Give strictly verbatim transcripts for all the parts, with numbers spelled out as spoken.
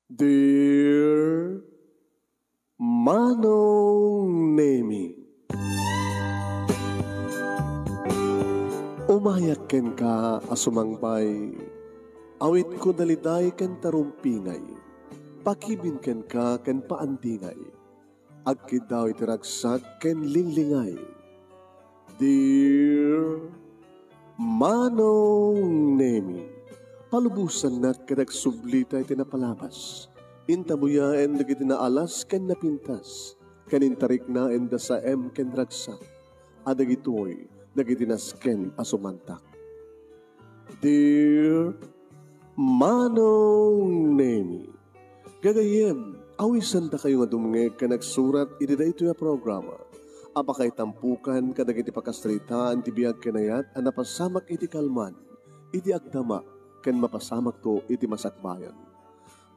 Dear Manong Nemi, umayak kenka a sumangpay, awitko daliday ken tarumpingay, pakibin kenka ken paandingay, agkiddaw iti ragsak ken linglingay. Dear Manong Nemi, palubosannak ket agsublita iti napalabas. Intabuyaen dagiti naalas ken napintas, ken intariknaen da saem ken ragsak, a dagitoy dagiti nasken a sumantak. Dear Manong Nemi, gagayyem, awisandakayo nga dumngeg ken agsurat iti daytoy a programa a pakaitampukan kadagiti pakasaritaan ti biag ken ayat a napasamak iti kalman, iti agdama, ken mapasamakto iti masakbayan.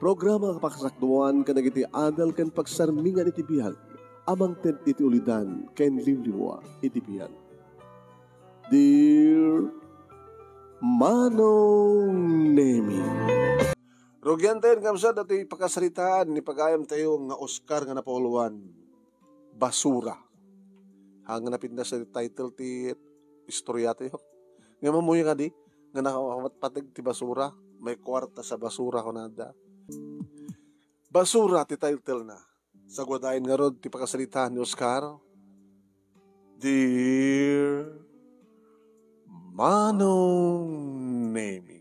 Programa a pakasakduan kadagiti adal ken pagsarmingan iti biag a mangted iti ulidan ken liwliwa iti biag. Dear Manong Nemi. Rugiantayo, kabsat, datoy pakasaritaan ni pagayamtayo nga Oscar nga napauluan, Basura. Ha, nga napintas ti title ti istoriatayo. Nga mamuyo kadi, nga nakapatpateg ti basura, may kuarta sa basura, kunada. Basura ti title na. Sagudayen ngarud ti pakasaritaan ni Oscar. Dear Manong Nemi.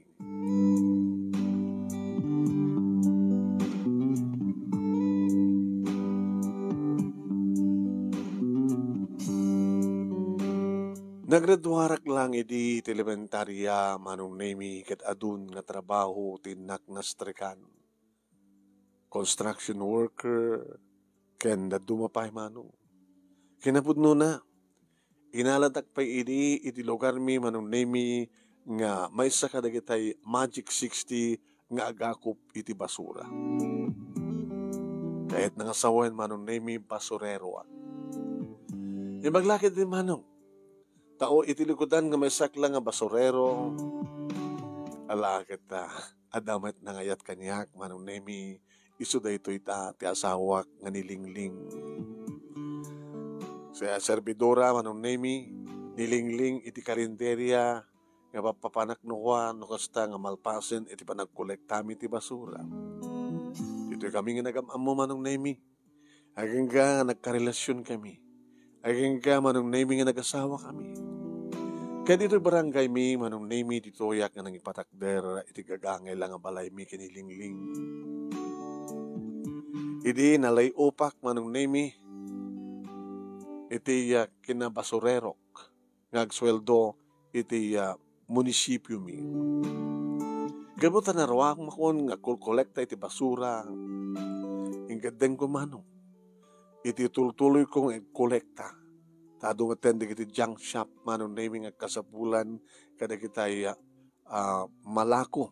Naggraduarak lang idi ti elementarya, Manong Nemi, ket adun nga trabaho ti innak nastrikan. Construction worker, ken dadduma pay, Manong. Kinapudnona, inalatak pay idi iti lugarmi, Manong Nemi, nga maysa kadagitay Magic sixty nga agakop iti basura. Kayatna nga sawen, Manong Nemi, basureroak. Imbag la ketdi, Manong, ta o iti likudan nga maysak la nga basurero, ala ket, ah, adda met nangayat kaniak, Manong Nemi, isu daytoy ta ti asawak nga ni Lingling. Sa servidora, Manong Nemi, ni Lingling iti karinderia nga pappapanaknokua no kasta nga malpasen iti panagkolektami ti basura. Ditoy kami nga nagam-ammo, Manong Nemi. Agingga nga nagkarelasionkami. Agingga, Manong Nemi, nga nagasawakami. Ket ditoy barangaymi, Manong Nemi, ditoyak nga nangipatakder iti gagangay la nga balaymi ken ni Lingling. Idi nalay-opak, Manong Nemi, iti, ah, kinabasurerok nga agsueldo iti, ah, munisipiomi. Gapu ta naruamakon nga agkolkolekta iti basura, inggaddengko, Manong, iti tultuloyko nga agkolekta. Ta adu metten dagiti junk shop, Manong Nemi, nga agkasapulan kadagitay, ah, malako.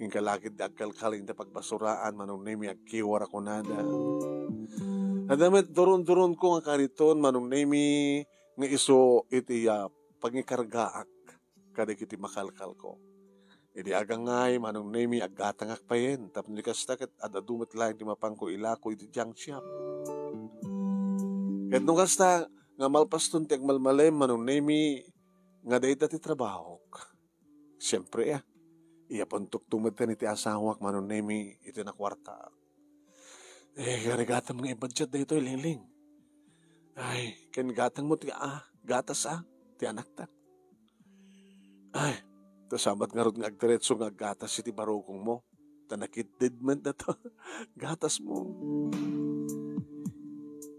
Inka la ketdi agkalkal iti pagbasuraan, Manong Nemi, agkiwar a kunada. Adda met duron-duronko nga kariton, Manong Nemi, nga isu iti, ah, pangikargaak kadagiti makalkalko. Idi agangay, Manong Nemi, aggatangak payen, tapno di kasta ket ad-adu met laeng ti mapanko ilako iti junk shop. Ket no kasta nga malpaston ti agmalmalem, Manong Nemi, nga dayta ti trabahok. Siempre, ah, iyapontok metten iti asawak, Manong Nemi, iti nakuarta. Eh, karigatam nga ibudget daytoy, Lingling. Ay, ken gatangmo ti, ah, gatas, ah, ti anakta. Ay, ta saan met ngarud nga agdiretso nga aggatas iti barukongmo. Ta nakidded met dato. Gatasmo.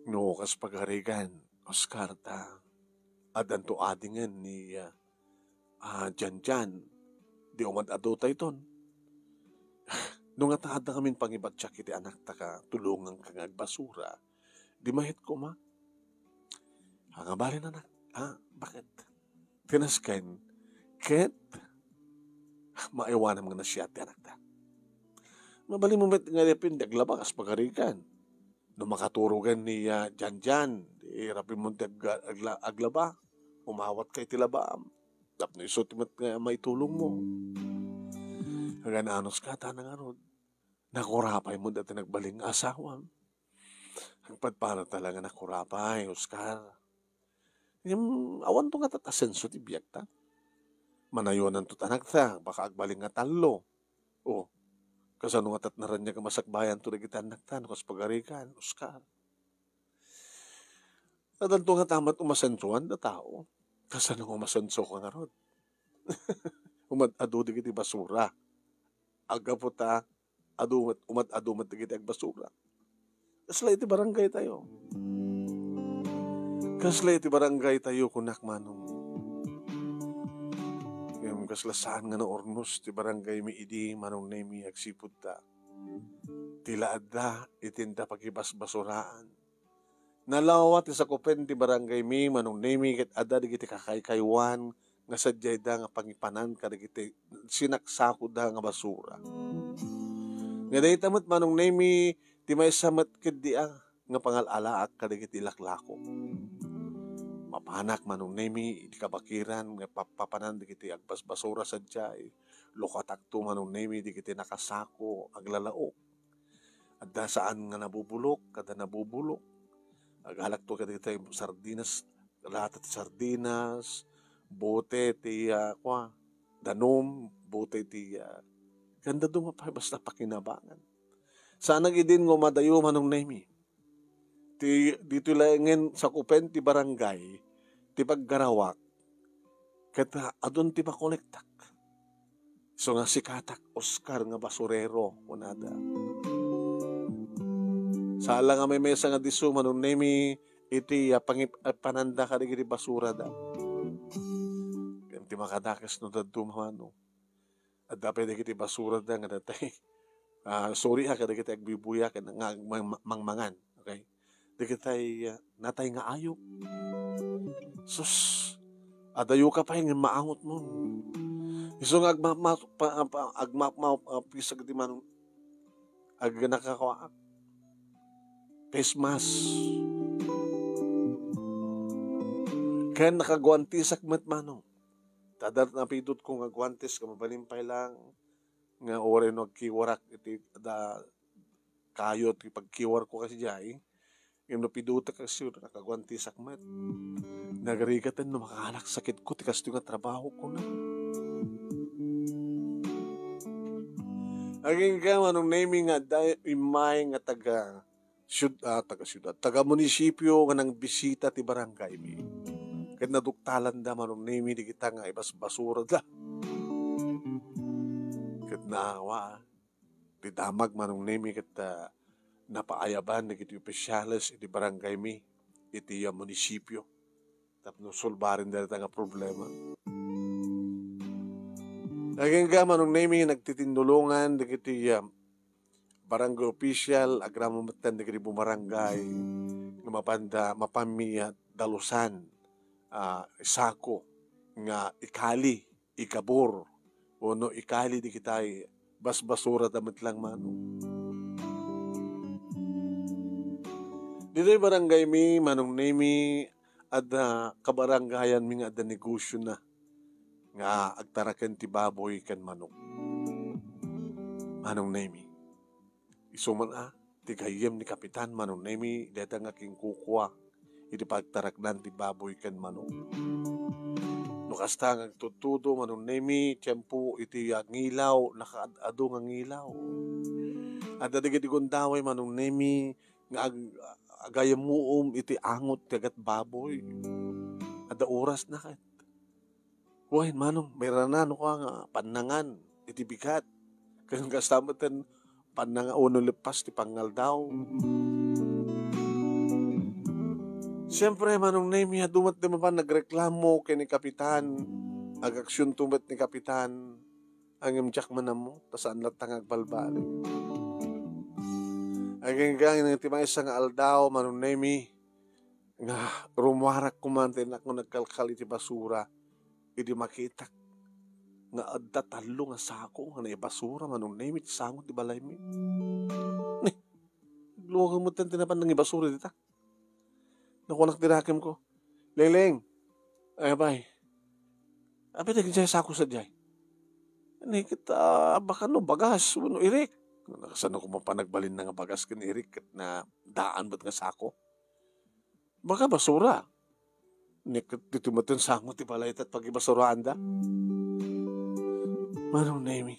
No, kas pagarigan, Oscar, ta addanto adingen ni, ah, ah, Janjan, di umad-adu dayton. No ngata adda ngamin pangibatiak iti anakta ket tulonganka nga agbasura, di maet koma. Ah, nga balen, anak. Ah, baket? Ti nasken, ket maiwanam nga nasiat ti anakta. Mabalinmo met nga di apin di aglaba kas pagarigan. No makaturogen ni, ah, Janjan, di rapimon ti agla-, agla-, aglaba. Umawatka iti labaam. Tapno isu ti met nga maitulongmo. Agan-anos ka, tana ngarud. Nakurapay mo dati nagbalin nga asawam. Agpadpadatta la nga nakurapay, Oscar. Ngem, awanto nga tat-, asenso ti biagta. Manayonanto ti anakta, baka agbalin nga tallo. O, kasano nga tat-, naraniag a masakbayanto dagiti annakta, no kas pagarigan, Oscar? Addanto nga tamat umasensoan da tao. Kasano nga umasensoka ngarud? Umad-adu dagiti basura. Aggapu ta adu met, umad-adu met dagiti agbasura. Kasla iti barangay tayo. Kasla iti barangay tayo, kunak, Manong. Ngem kasla saan nga naurnos ti barangay mi idi, Manong Nemi, agsipud ta ti la adda iti inda pagibasbasuraan. Nalawa ti sakupen ti barangay mi, Manong Nemi, ket adda dagiti kakaykaywan nga sadiayda nga pangipanan kadagiti sinaksakoda nga basura. Nga dayta met, Manong Nemi, ti maysa met ketdi a nga pangal-alaak kadagiti laklako. Mapanak, Manong Nemi, iti kabakiran nga pappapanan dagiti agbasbasura sadiay. Lukatakto, Manong Nemi, dagiti nakasako, aglalaok. Adda saan nga nabubulok, kada nabubulok. Agalakto kadagiti sardinas, lata ti sardinas, bote ti, ah, kua, danum, bote ti, ah, kanda dumapay basta pakinabangan. Saan nga idin nga umadayo, Manong Nemi. Ti, ditoy laengen sakupen ti barangay, ti paggarawak, ket, ah, adun ti makolektak. Isu nga sikatak, Oscar, nga basurero, kunada. Saan la nga maymaysa nga disso, Manong Nemi, iti, ah, pangip-, ah, pananda kadagiti basurada. Ngem ti makadakes no dadduma, Manong. Adda pay dagiti basurada nga datay. Ah, sorry ha, kadagiti agbibuya ken nga agmang-, mangmangan. Okay? Dagitay, ah, natay nga ayup. Sus, adayoka pay ngem maangotmon. Isu nga agmapma-, pa-, pa-, agmapmap-, ah, pisa ti man-, ag-, nakakua-, face mask. Ken nakaguantisak met, Manong. Ta adda napidutko nga guantes nga mabalin pay lang nga uray no agkiwarak iti da kayo ti pagkiwarko kasdiay, ngem napidutek kasi nakaguantisak met. Nagrigaten no makaanak sakitko ti kastoy nga trabaho ko na. Agingga, Manong Nemi, nga adda immay nga taga siud-, ah, taga siudad, taga munisipio nga nangbisita ti barangay mi. Ket naduktalanda, Manong Nemi, dagita nga ibasbasurada. Ket naawa, ti damag, Manong Nemi, ket, ah, napaayaban dagiti opisyales iti barangay mi, iti, ah, munisipio. Tapno solbaren dayta nga problema. Agingga, Manong Nemi, nagtitindulongan dagiti, ah, barangay official, agraman metten dagiti bumarangay nga mapanda, mapanmi a dalusan, ah, sako nga ikali, ikabur, wenno ikali dagitay basbasurada met lang, Manong. Ditoy barangay mi, Manong Nemi, adda kabarangayan mi nga adda negosyo na nga agtaraken ti baboy ken manok. Manong Nemi. Isu man a, ti gayyem ni Kapitan Manong Nemi, dayta nga kinkukua iti pagtaraknan ti baboy ken manok. No kasta nga agtudtudo, Manong Nemi, tiempo iti, ah, ngilaw, nakaad-adu nga ngilaw. Adda dagiti gundaway, Manong Nemi, nga ag-, agayamuom iti angot ti agat baboy. Adda oras na ket. Wen, Manong, mairanano ka nga pannangan iti bigat. Ken kasta metten pannanga-, wenno leppas ti pangaldaw. Siempre, Manong Nemi, adu met ti mapan nagreklamo ken ni Kapitan. Agaksionto met ni Kapitan. Ngem diak man ammo, ta saan latta nga agbalbaliw. Agingga ti maysa nga aldaw, Manong Nemi, nga rumuarak koma ti innak nga nagkalkal iti basura, idi makitak nga adda tallo nga sako nga naibasura, Manong Nemi, ti sango ti balaymi. Ni, luwagen met ti napan nangibasura dita. Nakunak ti rakemko, "Leleng, ay, apay, apay, dagiti sako sadiay?" Ni ket, ah, baka no bagas wenno irik. Kasano koma panagbalinna nga bagas ken Eric ket nadaan met nga sako? Baka basura. Ni ket ditoy met sango ti balay ta pagbasuraanda. Manong Nemi,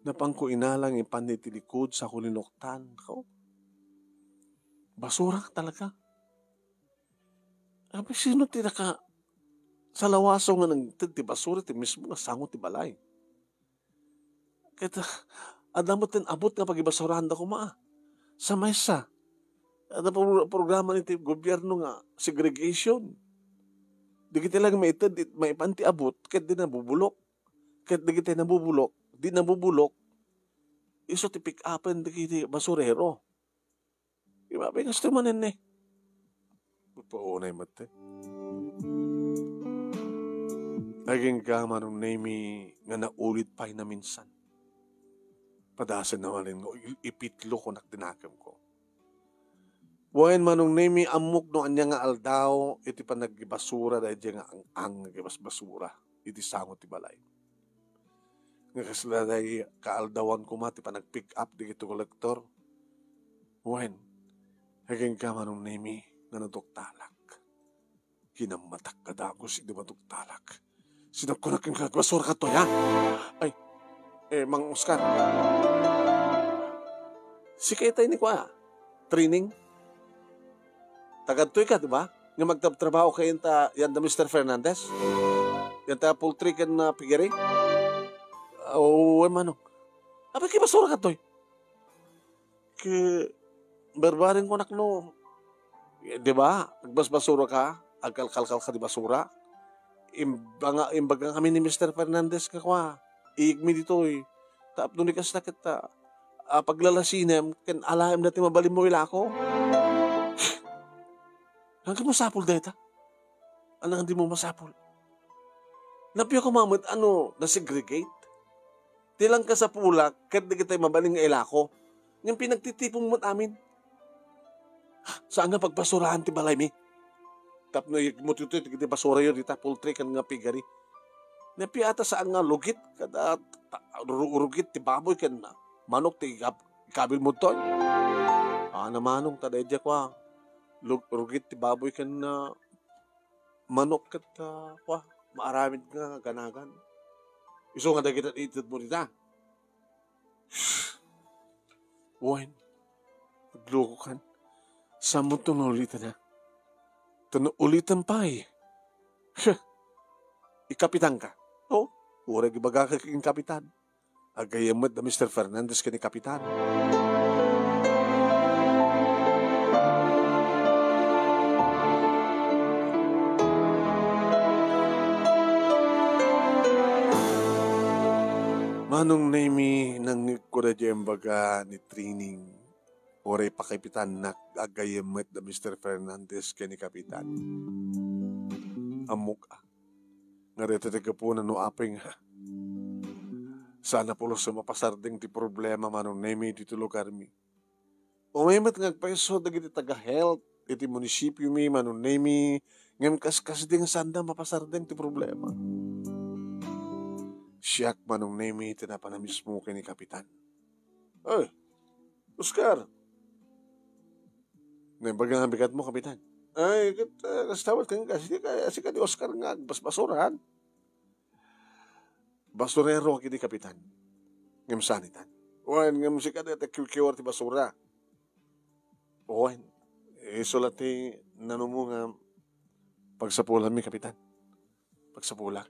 napanko inalang ipan iti likud, sako linuktan. Ko, basura talaga. Abi, sino ti naka-, salawaso nga nangted ti basura ti mismo nga sango ti balay? Ket, ah, adda met ti abut nga pagibasuraanda koma, ah. Sa maysa, adda pro-, programa iti gobierno nga segregation. Dagiti lang maited it-, maipan ti abut, ket di nabubulok. Ket dagiti nabubulok, di nabubulok, isu ti pick-upen dagiti basurero. Ibabagas ti manen ni. Paunay met ti. Agingga, Manong Nemi, nga naulit pay naminsan. Padasen na manen nga il-, ipitlo ko nak dinakemko. Wen, Manong Nemi, ammok no ania nga aldaw iti panagbasura daydi nga ang-ang nga basbasura iti sango ti balay. Nga kasla day kaaldawan koma ti panagpick up dagiti kolektor. Wen, agingga, Manong Nemi, nga naduktalak. Kinammatak a dagus idi maduktalak. Sinapko na ken agbasura kadtoy, ha? Ay, eh, Mang Oscar. Sika itay ni kua, training? Tagadtoy ka, di ba? Nga magtabtrabaho ka yanta, yanta Mister Fernandez? Yanta poultry ken, ah, piggery? Ah, oo, eh, manong. Apay kay basura kadtoy? Ket barbareng kunak no, di ba? Agbasbasura ka, agkalkalkal ka di basura. Imbanga-, imbaga kami ni Mister Fernandez nga kua, iyegmi ditoy. Tapno ni kasta ket, ah, paglalasinem ken alaem dati mabalinmo ilako. Ngem masapul dayta? Ania nga dimo masapul? Napio koma met a no nasegregate? Ti lang kasapulak ket dagitay mabalin nga ilako, ngem pinagtitipon met amin. Saan nga pagbasuraan ti balaymi? Tapno iyegmo ditoy dagiti basurayo dita, poultry ken nga piggery. Napio a ta saan nga lugit kada ta-, ru-, rugit ti baboy ken manok ti igab-, ikabilmo ditoy? Ania manong ta daydiay kua, lug-, rugit ti baboy ken, ah, manok ket, ah, kua, maaramid nga ganagan. Isu nga dagita itedmo dita. Wen, aglukokan. Saanmo to nga uliten, ha? Ta no uliten pay, huh, ikapitanka. O, uray ibagaka ken kapitan. Agayyem met da Mister Fernandez ken ni Kapitan. Manong Nemi, nangngegko daydiay imbaga ni training, uray pakapitannak, agayyem met da Mister Fernandez ken ni Kapitan. Ammok a. Nga dayta ti gapuna no apay nga saan a pulos a mapasardeng ti problema, Manong Nemi, ditoy lugarmi. Umay met nga agpayso dagiti taga-health iti munisipiomi, Manong Nemi, ngem kaskasdi nga saanda mapasardeng ti problema. Siak, Manong Nemi, ti napan a mismo ken ni Kapitan. Ay, Oscar! Naimbag nga bigatmo, Kapitan. Ay, ket, ah, kasta met kenka, sika, sika di Oscar nga agbasbasurahan. Basurero ket di, Kapitan. Ngem saan itan. Wen, ngem sika di ti kiwkiwar ti basura. Wen, isu la ti nanumo nga pagsapulanmi, Kapitan. Pagsapulak.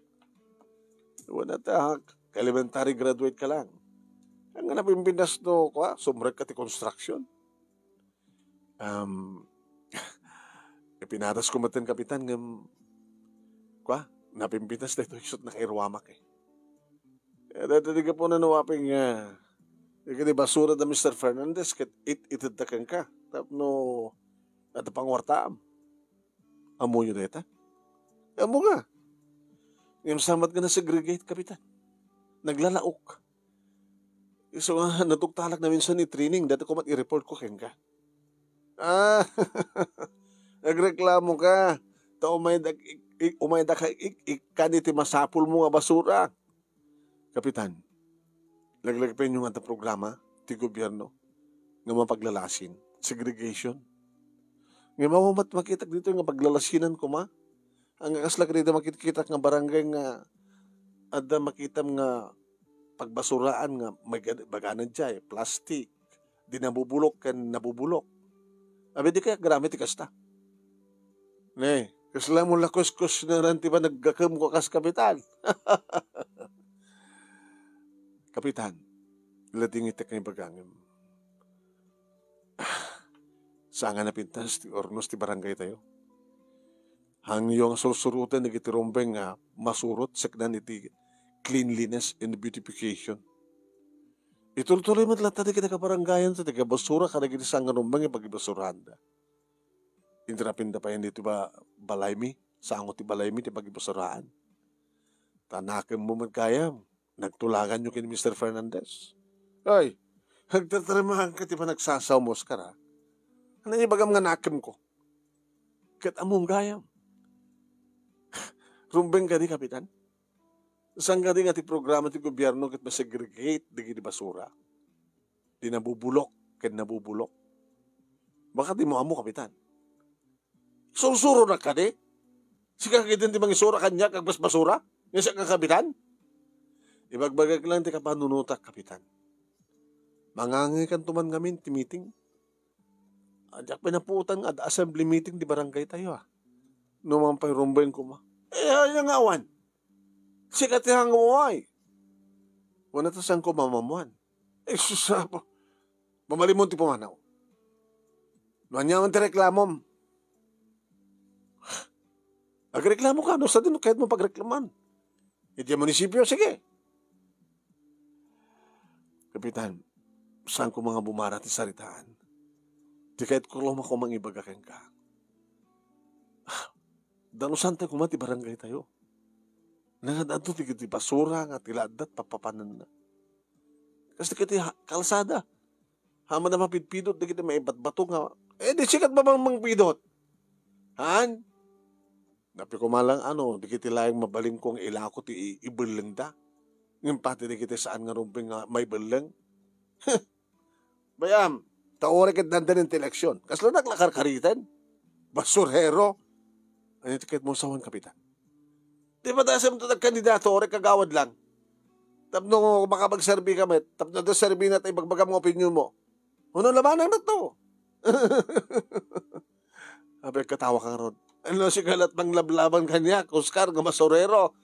Wala ta, elementary graduate ka lang. Ang nga napimpinas no, kua, sumrek ka ti construction. Um, ipinatas ko met ten, Kapitan, ngem, kua, napimpinas daytoy isut' nakairuamak, eh. Eh, daytoy ti gapuna no apay nga, dagiti basura da Mister Fernandez, ket it-, itedda kenka. Tapno, adda pangwartaam. Ammoyo dayta? Ammo nga. Ngem saan met nga nasegregate, Kapitan. Naglalaok. Isu nga, naduktalak naminsan ni training, dayta koma ti i-report ko kenka. Ah, nagreklamo ka. Ta umayda, ik-, ik-, umayda ka, ik-, ikkan iti masapulmo nga basura. Kapitan, laglagipyo nga adda programa, ti gobierno nga mapaglalasin, segregation. Nga mamamat makitak dito nga paglalasinan koma. Ang kasla kadito makitkitak nga barangay nga adda makitam nga pagbasuraan nga mag-, baganan jay, plastic, di nabubulok ken nabubulok. Abi di kaya agraman ti kasta. Ne, kasla mo la kuskus na ran ti panaggakem ko kas kapitan. Kapitan, ladingit ti kay bagangem. Saan nga napintas ti urnos ti barangay tayo. Hangyo nga sursuroten dagiti rumbeng nga masurot saknan iti cleanliness and beautification. Itultuloy met latta dagiti kabarangayan ti nagabasura kadagiti saan nga rumbeng nga pagibasuraanda. Intrapinda pa yan dito ba, balaymi? Sango ti balaymi ti pagibasuraan. Ta nakemmo met gayam, nagtulaganyo ken Mister Fernandez. Ay, nagtataremakan ka ti panagsasaom, Oscar, ha? Ano ibagam nga nakemko? Ket ammom gayam. Rumbeng kadi, Kapitan? Saan kadi nga ti programa ti gobierno ket masegregate dagiti basura? Di nabubulok ken nabubulok. Baka di mo ammo, Kapitan. Sursuronak kadi? Sika ketdin ti mangisura kaniak agbasbasura? Nga siak nga kapitan? Ibagbagak lang ti kapanunotak, Kapitan. Mangangaykanto man ngamin ti meeting. Diak pinapuotan nga adda assembly meeting ti barangay tayo, ah. No man pay rumbeng koma. Eh, aya nga awan. Sika ti hanguay. Wala ta saan ko mamamuan. Eh, sus, apo. Mamalimon ti pumanaw. No aniaman ti reklamom. Agreklamo ka, no, sa din, kayat mo pagreklaman. Iti munisipyo, sige. Kapitan, saan ko nga bumara ti saritaan? Ti kayat ko lang mangibaga kenka. Danusan tayo koma ti barangay tayo. Nangadto ti, ti basura nga ti laddat, papapananna. Kas dagiti ha-, kalsada. Amanna mapidpidot dagiti maibatbato nga, eh, di sikat ba mang mangpidot? Han? Napi ko man lang, ano, dagiti laeng mabalin ko nga ilako ti i-, ibellengda. Ngem pati dagiti saan nga rumbeng nga maibelleng. Bay-am, ta uray ket dandanin ti eleksyon. Kasla naklakarkariten? Basurero? Ania ti kayat mo sawen, Kapitan? Di ba dasam to nagkandidato, uray kagawad lang? Tapno makapagserbi ka met, tapno adda serbina ta ibagbagam nga opinionmo. Huno labanang na to. Abi, katawa ka ngarud. Ano, sigalat pang lablaban kaniak, Oscar, nga basurero?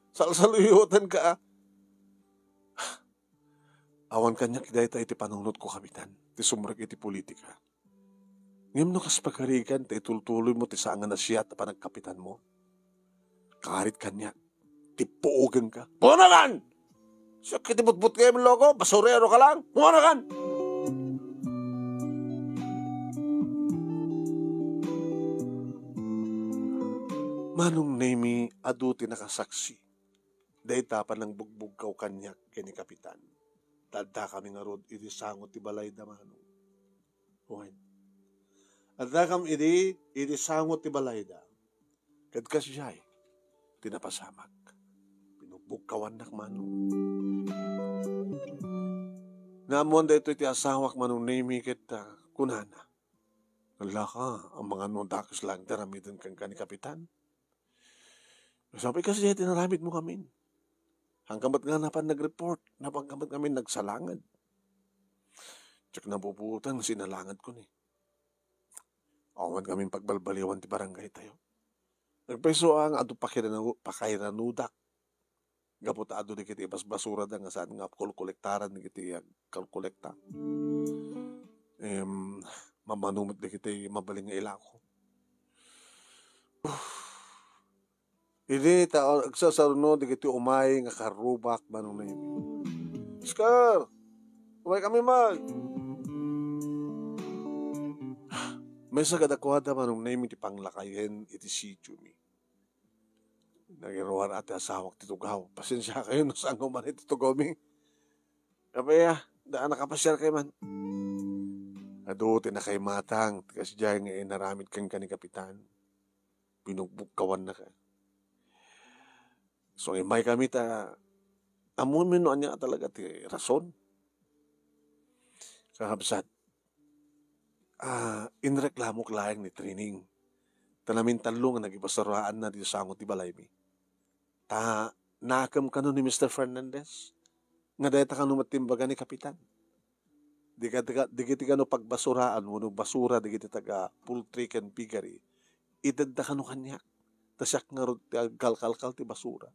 Salsaluyotan ka, ah. Awan kaniak dayta iti panunot ko, Kapitan, ti sumrek iti politika. Ngem no kas pagarigan ta itultuloy mo ti saan nga nasia a panagkapitan mo, karit kaniak ti puogenka. Punagan! Siak iti butbutngem, loko, basurero ka lang. Punagan! Manong Nemi, adu ti nakasaksi. Dayta panangbugbugkaw kaniak ken ni Kapitan. Ta addakami ngarud iti sango ti balayda, Manong. Wen, addakam idi, idi sango ti balayda. Ket kasdiay ti napasamak. Pinugbugkawannak, Manong. Naammoan daytoy ti asawak, Manong Nemi, ket, ah, kunana, "Allaka, amangan no dakes laeng ti aramiden kenka ni Kapitan?" Sabi, "Kasdiay ti naramidmo ngamin. Saan ka met nga napan nag-report, saan ka met ngamin nagsalanged?" Diak nabubuotan nga sinalangedko ni. Awan ngamin pagbalbaliwan ti barangay tayo. Nagpayso nga adu pakiranu-, pakairanudak. Gapu ta adu dagiti ibasbasurada nga saan nga kolkolektaran dagiti agkolkolekta. Em, mamano met dagiti mabalin nga ilako. Idi ta agsasaruno dagiti umay nga karrubak, Manong Nemi. "Oscar, umaykami man." Maysa kadakuada, Manong Nemi, ti panglakayen iti sitiomi. Nagiruar ti asawak ti tugaw. Pasensiakayo no saan nga umanay ti tugawmi. Apay a, daan nakapasiarkayo man. Adu ti nakaimatang ti kasdiay nga inaramid kenka ni Kapitan. Binugbugkawannaka. So, imaykami ta, ammomi no ania talaga ti rason. Kakabsat, ah, inreklamok laeng ni Trining. Ta namintallo nga nagibasuraanna ditoy sango ti balaymi. Ta naakem kano ni Mister Fernandez nga dayta kano met ti imbaga ni Kapitan. Di ka, di ka, di kiti kano pagbasuraan wenno basura dagiti taga poultry ken piggery. Itedda kano kaniak. Ta siak ngarud ti agkalkalkal ti basura.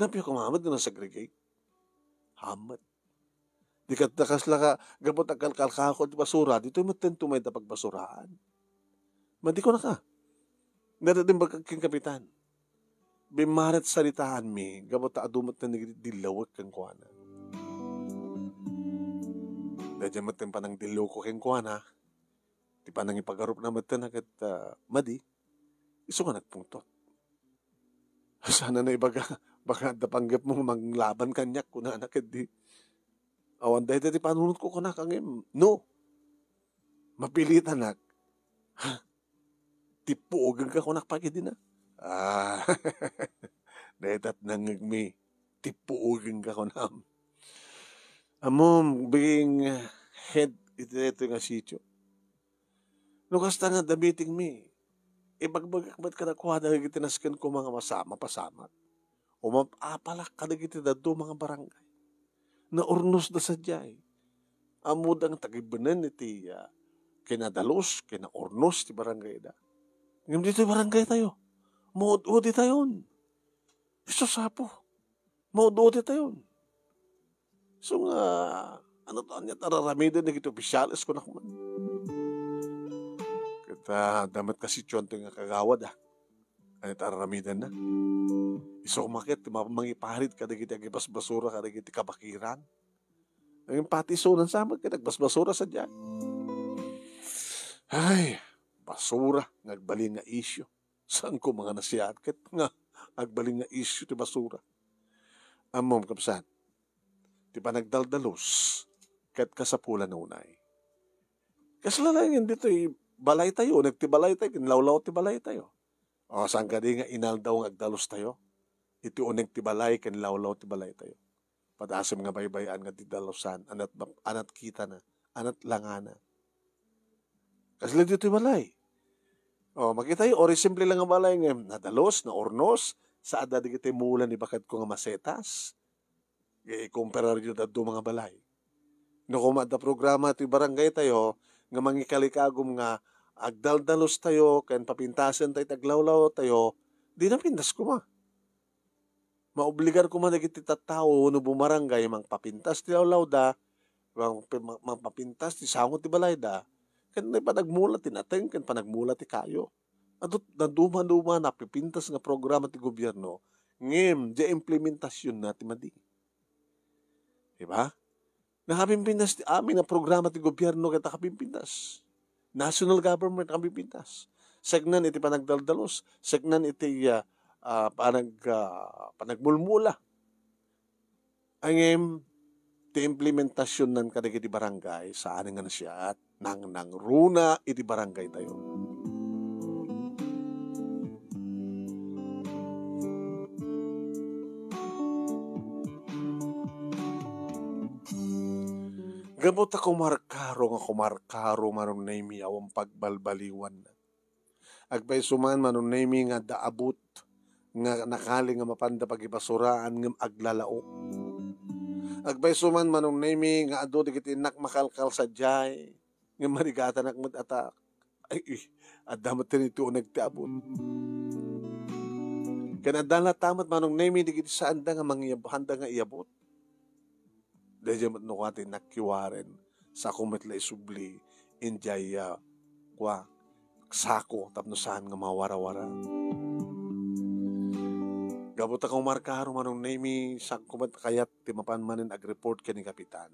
Napio koma met nga segregate? Hamet. Di ket kasla ka, gapu ta kalkalkako ti basura, ditoy metten ti mayda pagbasuraan. Madi kunaka. Dayta ti imbagak ken Kapitan. Bimmaret saritaanmi, gapu ta adu metten dagiti dillawek kenkuana. Daydiay metten panangdillawko kenkuana, ti panangipagarupna metten a ket, ah, madi, isu nga nagpungtot. Sana naibaga, baka adda panggepmo nga manglaban kaniak, kunana ketdi. Awan dayta ti panunotko, kunak, ngem, no. Mapilitanak. Ha? Tippuogenka, kunak, pay kadina. Ah, dayta ti nangngegmi. Tippuogenka, kunam. Ammom, being head iti daytoy nga sitio. No kasta nga adda meetingmi, ibagbagak met kadakuada dagiti nasken koma nga masa-, mapasamak. O mapapalak kadagiti dadduma nga barangay. Naurnosda sadiay. Ammoda nga tagibbenen iti, ah, kinadalus, kinaurnos ti barangayda. Ngem ditoy barangaytayo, maud-uditayon. Isu sapo. Maud-uditayon. Isu nga, ano to, ania ti ar-aramiden dagiti opisyales, kunak man. Ket, ah, adda met kasitioan toy nga kagawad, ah. Ania ti ar-aramidenna? Isu koma ket ti ma-, mangiparit kadagiti agibasbasura kadagiti kabakiran. Ngem pati isunan sa met ket agbasbasura sadiay. Ay, basura nga agbalin nga isyu. Saan koma nga nasiat ket nga agbalin nga isyu ti basura? Ammom, kabsat, ti panagdaldalus ket kasapulanna unay. Kasla laengen ditoy balaytayo, uneg ti balaytayo, ken lawlaw ti balaytayo. O, saan kadi nga inaldaw nga agdalustayo? Iti uneg ti balay ken lawlaw ti balaytayo. Padasem nga baybay-an nga didalusan, anat, anat kitana, anat langana. Kasla ditoy balay. O, makitayo, uray simple lang nga balay ngem nadalus, naurnos, sa adda dagiti mula ni bakadko nga masetas. Ikumparario dadduma nga balay. No koma adda programa ti barangaytayo nga mangikalikagum nga agdaldalustayo ken papintasentayo ti aglawlawtayo, di napintas koma. Maobligar koma dagiti tattao wenno bumarangay mangpapintas ti lawlawda, mang-, mang-, mangpapintas ti sango ti balayda, ken panagmula ti nateng ken panagmula ti kayo. Adu, dadduma-duma napipintas nga programa ti gobierno, ngem diay implementasionna ti madi. Diba? Nakapimpintas ti amin a programa ti gobierno ket nakapimpintas. National government nakapimpintas. Seknan iti panagdaldalus, seknan iti, ah, ah, panag-, ah, panagmulmula. Ngem, ti implementasionnan kadagiti barangay, saan nga nasiat, nangnangruna iti barangaytayo. Gapu ta kumarkaro nga kumarkaro, Manong Nemy, awan pagbalbaliwanna. Agpayso man, Manong Nemy, nga adda abut nga nakali nga mapanda pagibasuraan ngem aglalaok. Agpayso man, Manong Nemy, nga adu dagiti innak makalkal sadiay ngem marigatanak met a ta-, ay, eh, adda met ti uneg ti abut. Ken adda latta met, Manong Nemy, dagiti saanda nga mangiyab-, handa nga iyabut. Daydiay met no kua ti nakiwaren, sako met la isubli, indiay, ah, kua, sako tapno saan nga mawarawara. Gapu ta kumarkaro, Manong Nemy, sako met kayat ti mapan manen agreport ken ni Kapitan.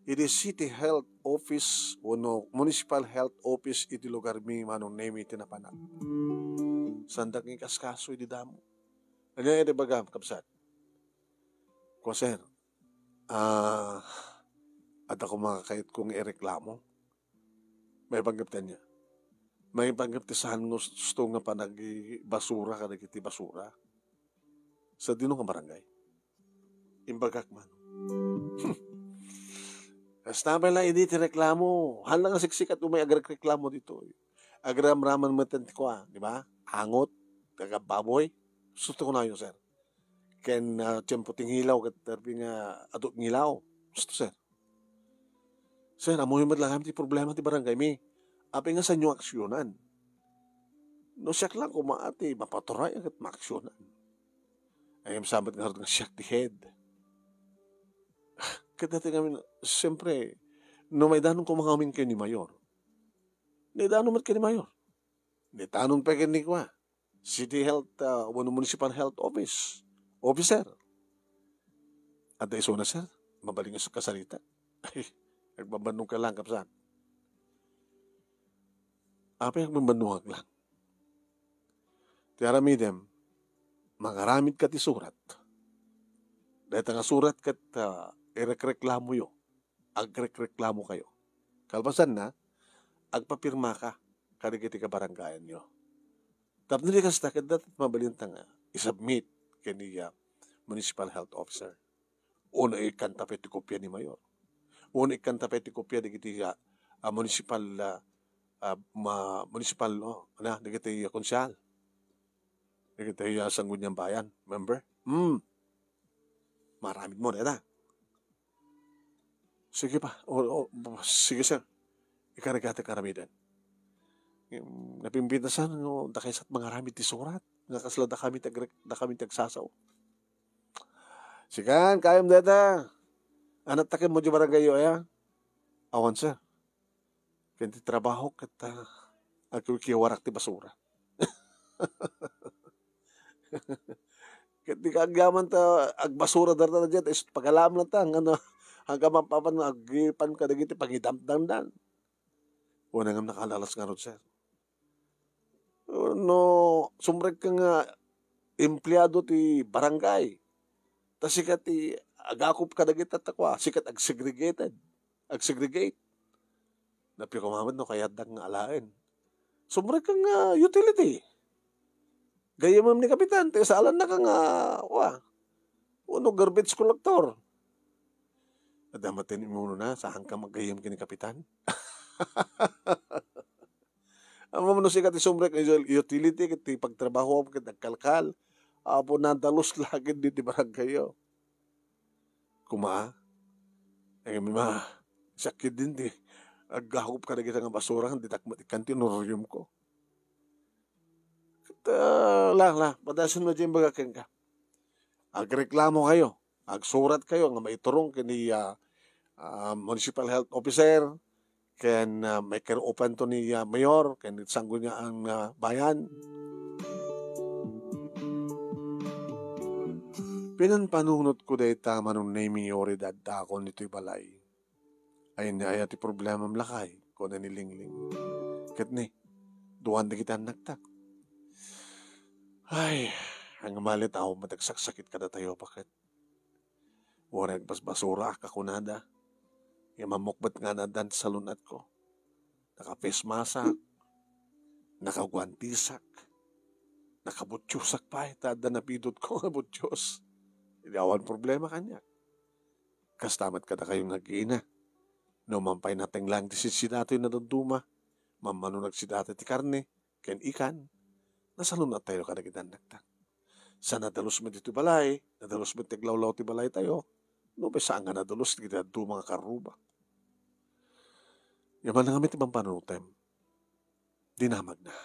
Idi City Health Office wenno Municipal Health Office iti lugarmi, Manong Nemy, ti napanak. Saandak nga ikaskaso idi damo. Ania iti bagam, kabsat? Kua, sir, ah, adda koma kayatko nga ireklamo. Maipanggep ti ania? Maipanggep ti saan nga gusto nga panagibasura kadagiti basura. Sadino nga barangay? Imbagak man. Kasta pay la idi ti reklamo. Haan la nga siksik ket umay agrekreklamo ditoy. Agramraman met ti kua, di ba? Angot, kagabbaboy. Susto kunayo, sir. Ken, ah, tiempo ti ngilaw, ket terpi nga adu ti ngilaw. Susto, sir. Sir, ammoyo met la ngamin ti problema ti barangay mi. Apay nga saanyo aksyonan? No siak la koma ti mapaturay ket maaksionan. Ay, sabet ngarud nga siak ti head. Ket dati ngamin, siyempre, no maidanon koma ngamin ken ni Mayor, naidanon met ken ni Mayor. Naidanon pay ken ni kua, City Health, ah, wenno Municipal Health Office, Officer. Adda isuna, sir? Mabalin nga kasarita. Ay, agbanbannog ka lang, kapsat. Apay agbanbannog lang. Ti aramidem, mangaramid ka ti surat. Dayta nga surat ket, ah, irekreklamoyo, agrekreklamo kayo. Kalpasanna, agpapirma ka kadagiti kabarangayanyo. Tapno di kasta, ket dayta mabalinta nga isubmit ken ni, ah, municipal health officer. Wenno ikkanta pay ti kopia ni Mayor. Wenno ikkanta pay ti kopia dagiti, ah, ah, municipal, ah, ah, ma-, municipal, no? Ano, dagiti, ah, konsehal. Dagiti, ah, Sangguniang Bayan, member. Hmm. Maramid mo, dayta. Sige pa. O, o, sige, sir. Ikarga ti karamidan. Em, napimpintasan nga dakaysa ti mangaramid ti surat. Nga kasla dakami ti agrek-, dakami ti agsasao. Sikan, kayam dayta. Anatta ken mo di barangay yo, aya? Awan, sir. Ken ti trabaho ket, ah, agkikiwarak ti basura. Ket di kaagyaman ta agbasura dayta diay, is pagalam lang ta, ngano, hanggang mapapan aggipan kadagiti pangidamdamdan. Wen, ngem nakalalas ngarud, sir. No, sumrek ka nga empleado ti barangay. Ta sika ti agakop kadagiti tattao, sika ti agsegregated. Agsegregate. Napio koma met no kayatdak nga alaen. Sumrek ka nga utility. Gayyemem ni kapitan, ti saalanna ka nga, wa, wenno garbage collector. Adda met ti immunona, saan ka magayyem ken ni kapitan? Ammom no sika ti sumrek nga utility ket ti pagtrabahoam ket agkalkal. Apo, nadalus la ket ditoy barangayyo. Koma, ay, ma, siak ketdin ti aggakop kadagita nga basura, ditak met ikkan ti honorariumko. Ket, ah, la, la, padasen met diay imbaga kenka. Agreklamo kayo, agsurat kayo nga maiturong ken ni, ah, ah, municipal health officer, ken, ah, maikir-upanto ni, ah, mayor, ken ni Sangguniang, ah, Bayan. Pinanpanunotko dayta, Manong Nemi, uray addaakon ditoy balay. Ay, ni aya ti problemam, lakay, kuna ni Lingling. Ket ni, duan dagiti annaktak. Ay, angmalit a met agsaksakit kadatayo, baket. Uray agbasbasuraak a kunada. Ngem ammok met nga addan ti salun-atko. Naka-face mask-ak, nakaguantisak, nakabutiosak pay, ta adda napidutko nga butios. Idi awan problema kaniak. Kasta met kadakayo nga agina. No man pay natenglang ti sidsidatoy nga dadduma, mammano nagsidati ti karne, ken ikan, nasalun-attayo kadagiti annakta. Sa nadalus met ditoy balay, nadalus met ti aglawlaw ti balaytayo, nupay saan nga nadalus dagiti dadduma nga karrubak. Yaman nga met ti pampanunotem. Dinamagna.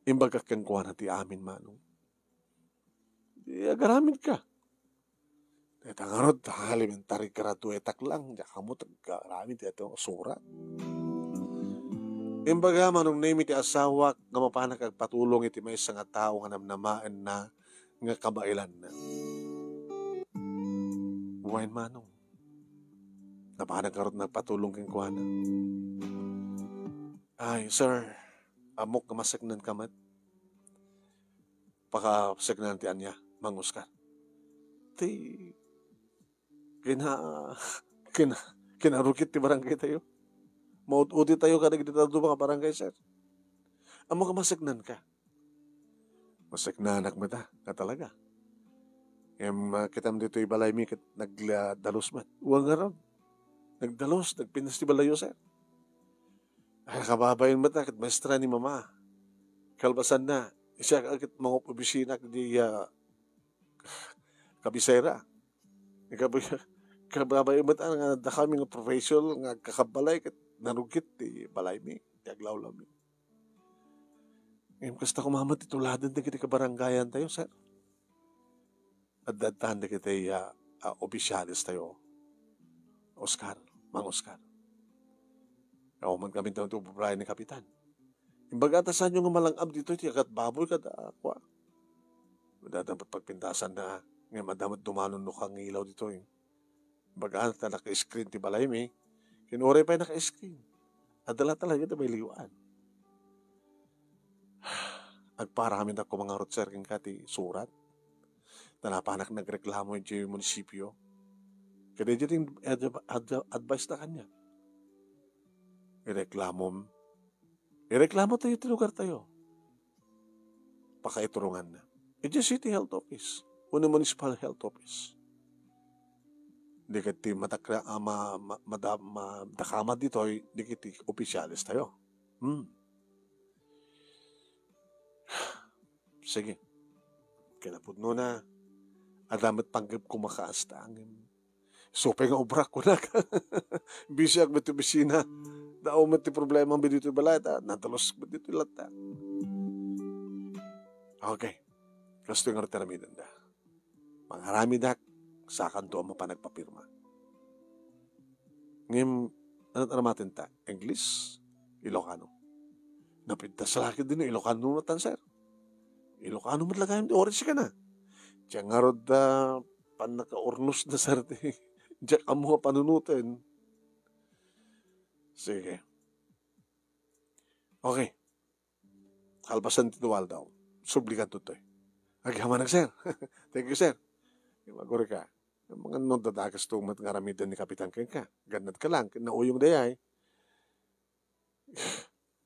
Imbagak kenkuana ti amin, Manong. Di agaramidka. Dayta ngarud, alimentary graduate-ak lang, diak ammo ti agaramid dayta nga surat. Imbaga, Manong Nemi, ti asawak nga mapanak agpatulong iti maysa nga tao nga namnamaenna nga kabaelanna. Wen, Manong. Napanak ngarud nagpatulong kenkuana. Ay, sir, ammok nga maseknanka met. Pakaseknan ti ania, Mang Oscar. Ti kina-, kina-, kinarukit ti barangaytayo. Maud-uditayo kadagiti dadduma nga barangay, sir. Ammok nga maseknanka. Maseknanak met a, nga talaga. Ngem, ah, kitam ditoy balaymi ket nagla-, dalus met. Wen ngarud. Nagdalus, nagpintas ti balayyo, sir. Ay, kababain met a ket maestra ni Mama. Kalpasanna, siak a ket mangup-obisina ket di, ah, kabisera. Kab-, kababain met a nga dakami nga professor nga agkakabbalay ket narugit ti balaymi, ti aglawlawmi. Ngem kasta koma met ti tuladen dagiti kabarangayantayo, sir. Adda-addan dagiti, ah, ah, opisyales tayo. Oscar, Mang Oscar. Awan man kami daw iti ubrayan ni Kapitan. Imbaga ta saanyo nga malang-ab ditoy ti agat baboy kada kua. Adda met pagpintasanna, ngem adda met dumanon no kangilaw ditoy. Baga ta naka-screen ti balaymi, ken uray pay naka-screen. Adda la talaga ti mailiwan. Agparamid ako, Mang Arutser, kenka ti surat. Ta napanak nagreklamo idiay munisipio. Ket idiay ti ad-, ad-, advice na kaniak. Ireklamom, ireklamo tayo ti lugar tayo. Pakaituronganna. Idiay City Health Office, wenno Municipal Health Office. Di ket ti matakra-, ah, ma-, ma-, mada-, madakama ditoy, di ket ti opisyales tayo. Hmm. Sige. Kinapudnona, adda met panggep koma kaasta, ngem isu pay nga obrak, kunak. Bisiak met ti opisina. Daaw met ti problema ditoy balay, ta nadalus met ditoy latta. Okay. Kastoy nga ti aramidenda. Mangaramidak, sakanto a mapan agpapirma. Ngem, ano ti aramatenta? English? Ilocano? Napintas la ketdi no Ilocano met, sir. Ilocano met la gayam ti oras kana. Diak ngarud da pannakaurnos da, sir, ti diak ammo nga panunoten. Sige. Okay. Kalpasan ti dua aldaw, subligan toy. Agyamanak, sir. Thank you, sir. Agurayka. Mangan no dadakesto met nga aramiden ni Kapitan kenka. Gannad ka lang, ket nauyong dayay.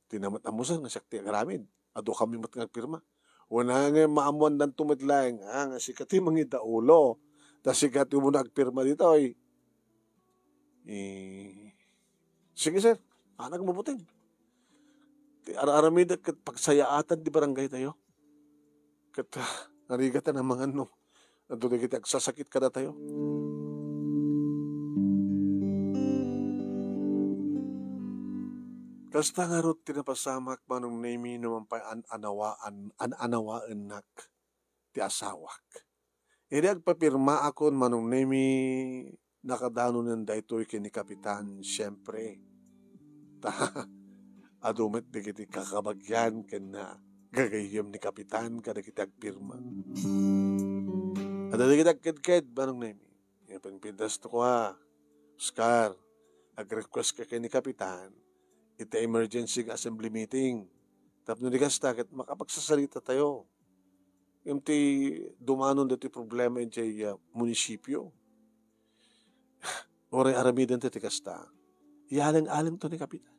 Di na met ammo, sir, nga siak ti agaramid. Adu kami met nga agpirma. Wen, nga maammoandanto met laeng, ah, nga sika ti mangidaulo. Ta sika ti umuna agpirma ditoy. Eh, sige, sir. Anak, mabuting. Ti ar-aramidek ket pagsayaatan ti barangay tayo. Ket, ah, narigatan a mangan no adu dagiti agsasakit kadatayo. Kasta ngarud ti napasamak, Manong Nemi, no man pay an-anawaan, an-anawaennak ti asawak. Idi agpapirmaakon, Manong Nemi, nakadanonen daytoy ken ni Kapitan, siempre. Ta, adu met dagiti kakabagian ken gagayyem ni Kapitan kadagiti agpirma. Adda dagiti agkedked, Manong Nemi. Ipinpintasto kua, Oscar, agrequest ka ken ni Kapitan iti emergency nga assembly meeting. Tapno di kasta, ket makapagsasalita tayo. Ngem ti dumanon ditoy problema idiay, ah, munisipio. Uray aramiden ti kasta. Iyaleng-aleng to ni Kapitan.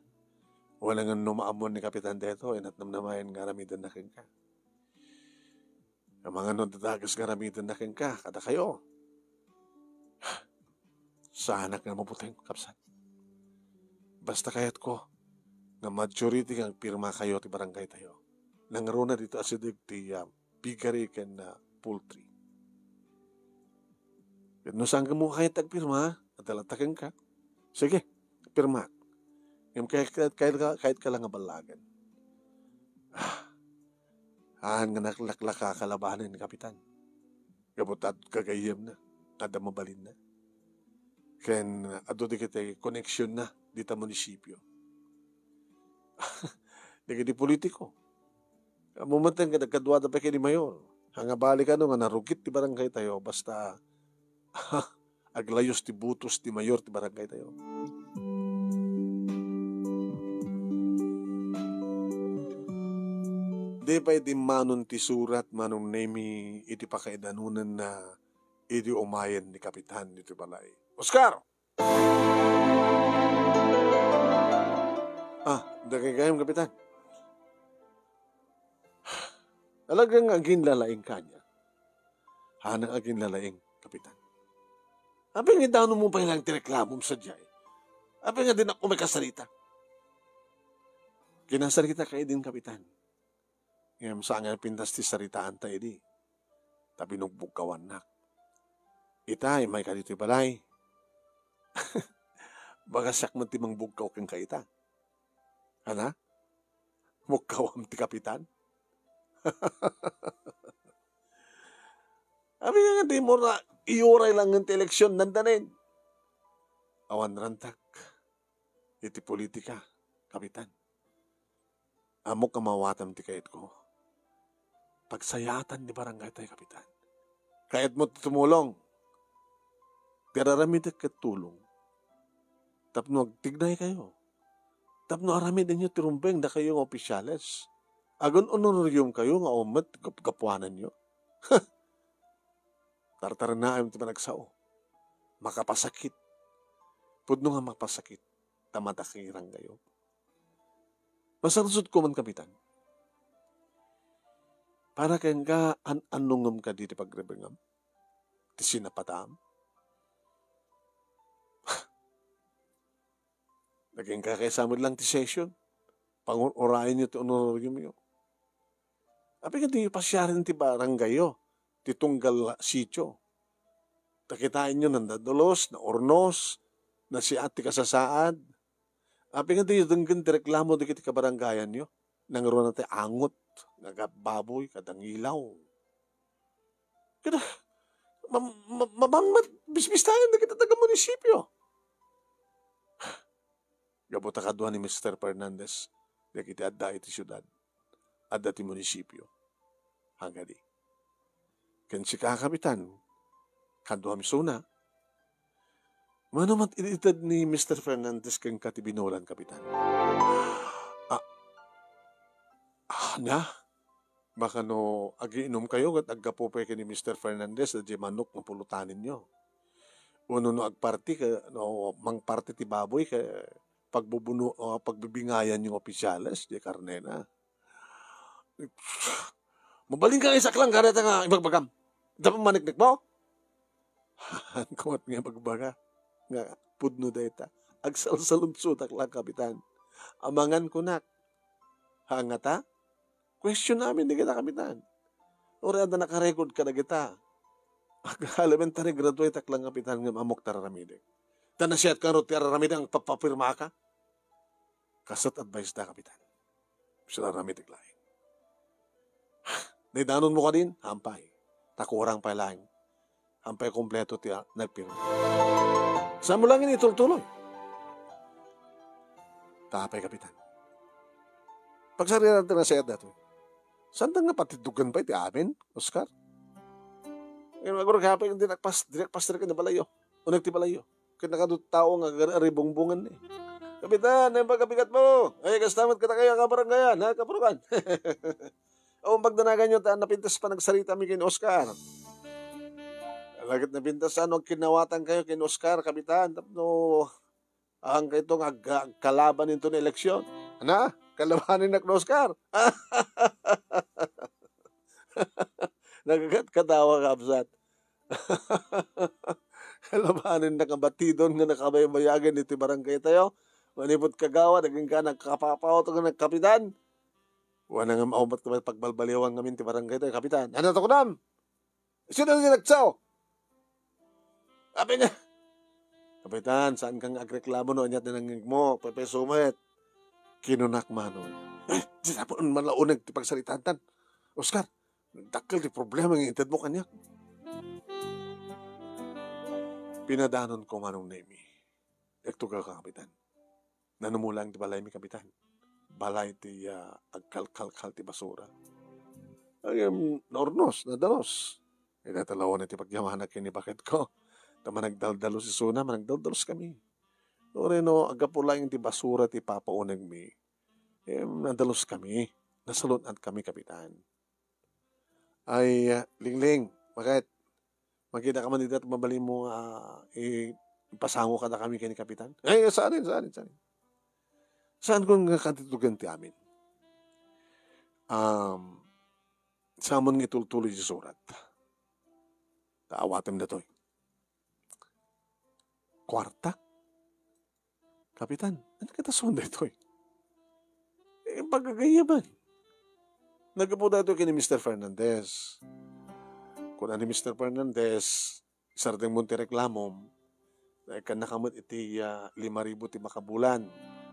Wen, no maammoan ni Kapitan daytoy, inatnamnamaen nga aramidenna kenka. Amangan no dadagus nga aramidenna kenka, kadakayo. Saanak nga mabuting, kabsat. Basta kayatko nga majority nga agpirmakayo ti barangay tayo. Nangruna dito asideg ti, ah, piggery ken, ah, poultry. Ket no saan mo kayat agpirma, adda latta kenka. Sige, pirmak. Ngem kayat, kayat, kayat ka lang nga ballagen. Ah, haan nga naklaklaka kalabanen ni Kapitan. Gapu ta gagayyemna, adda mabalinna. Ken adu dagiti koneksionna dita munisipio. Dagiti politiko. Ammo met nga nagkaduada pay ken ni Mayor. Haan nga balikan no nga narugit ti barangay tayo, basta aglayus ti butos ti Mayor ti barangay tayo. Di pay dimmanon ti surat, Manong Nemi, iti pakaidanonenna idi umayen ni Kapitan iti balay. Oscar! Ah, dagay gayam, Kapitan. Talagang aginlalaing kaniak. Haan nga aginlalaing, Kapitan. Apay nga idano mo pay lang ti reklamom sadiay? Apay nga dinak umay kasarita? Kinasarita ka idin, Kapitan. Ngem saan nga pintas ti saritaanta idi. Ta binugbugkawannak. Ita, immay ka ditoy balay. Baga siak met ti mangbugkaw kenka ita. Ana? Bukkawam ti Kapitan? Apay nga di mo ra iyuray laeng ti eleksion, dandanin. Awan rantak iti politika, Kapitan. Ammok a maawatam ti kayatko. Pagsayaatan ti barangaytayo, Kapitan. Kayatmo ti tumulong. Ti ar-aramidek ket tulong. Tapno agtignaykayo. Tapno aramidenyo ti rumbeng dakayo nga opisyales. Agun-honorariumkayo nga awan met gap-, gapuananyo. Tartarenaem ti panagsao. Makapasakit. Pudno nga makapasakit. Ta madakirangkayo. Masarsotko man, Kapitan. Para kenka, an-annongem kadi ti pagrebengam? Ti sinapatam? Nagingkakaysa met lang ti session. Pangur-urayenyo ti honorariumyo. Apay nga diyo pasiaren ti barangayyo, ti tunggal sitio? Ta kitaenyo, nadadulos, naurnos, nasiat ti kasasaad. Apay nga diyo denggen ti reklamo dagiti kabarangayanyo? Nangruna ti angot, nga agbaboy, kada ngilaw. Kada, ma-, ma-, mabangmat, bisbistayan dagiti taga-munisipio. Gapu ta kadua ni Mister Fernandez dagiti adda iti siudad, adda ti munisipio. Agadi. Ken sika, Kapitan, kaduam isuna. Mano met iti ited ni Mister Fernandez kenka ti binulan, Kapitan? Ah, ah, na? Baka no agiinumkayo ket aggapu pay ken ni Mister Fernandez, daydiay manok nga pulutanenyo. Wenno no agparti ka, no mangparti ti baboy ket pagbubuno-, ah, pagbibingayanyo nga opisyales, diay karnena. Mabalin ka nga isaklang kareta nga ibagbagam. Dapay maniknik mo? Kumat nga ibagbaga nga pudno dayta. Agsalsalunsodak lang, Kapitan. Amangan kunak. Hangata? Question amin dagita, Kapitan. Uray adda nakarecord kadagita. Elementary graduate ak lang, Kapitan, ngem ammok ti ar-aramidek. Ta nasiatka ngarud ti ar-aramidek, agpapapirmaka. Kasto't advice da, Kapitan. Sinaramidek laeng. Naidanonmo kadin? Hampay. Ta kurang pay laeng. Hampay kompleto ti, ah, nagpirma. Saanmo laeng itultuloy? Ta apay, Kapitan? Pagsarian ti nasayaat daytoy. Saanta nga patiddogan pay ti amin, Oscar? Ngem agur ka pay, dinak pas-, dinak paster ken balayyo. Uneg ti balayyo. Ket nakadu't tao nga agar-, aribungbongen ni. "Kapitan, naimbag a bigatmo. Ay, kasta met kadakayo a kabarangayan, ha, kapulogan." O, pagdanaganyo ta napintas panagsaritami ken Oscar. Ala ket napintas no agkinnawatankayo ken Oscar, Kapitan, tapno ahankayto nga ag-, agkalaban inton eleksyon. Ana, kalabanennak ni Oscar. Nagkatawa, kabsat. Kalabanennak a batidon nga nakabaybayagen iti barangaytayo. Manipud kagawad, agingga nagkapapauto nga nagkapitan. Wana nga maawat ka pagbalbaliwan ngamin ti barangaytayo, Kapitan. Ano to kunam? Sino ti nagsaw? Apay nga, Kapitan, saanka nga agreklamo no ania ti nangngegmo, paypayso met. Kinunak manen. Eh, di na po man la uneg ti pagsaritaantan. Oscar, dakkel ti problema nga intedmo kaniak. Pinadanonko manen ni Amy. Agtugaw ka, Kapitan. Nanumulang ti balaymi, Kapitan. Balay ti, ah, agkalkalkal ti basura. Ngem naurnos, nadalus. Ita talawan ti pagyamanak ken ni baketko. Ta managdaldalos isuna, managdaldalos kami. Uray no, aggapu laeng ti basura ti papaunegmi. Em, nadalus kami. Nasalun-at kami, Kapitan. Ay, ah, Lingling, bakit? Makita ka man dita, mabalin mo, ah, i-, ipasango kadakami ken ni Kapitan? Ay, saan, saan, saan? Saan ko nga katitugan ti amin? Um, saan nga itultuloy ti surat? Kaawatem datoy. Kuarta? "Kapitan, ania kadi ti awan daytoy?" Eh, pagagayyaban. Naggapu daytoy ken ni Mister Fernandez. Kuna ni Mister Fernandez, "Isardengmo ti reklamom, ta ikkannaka met iti, ah, lima ribu ti makabulan."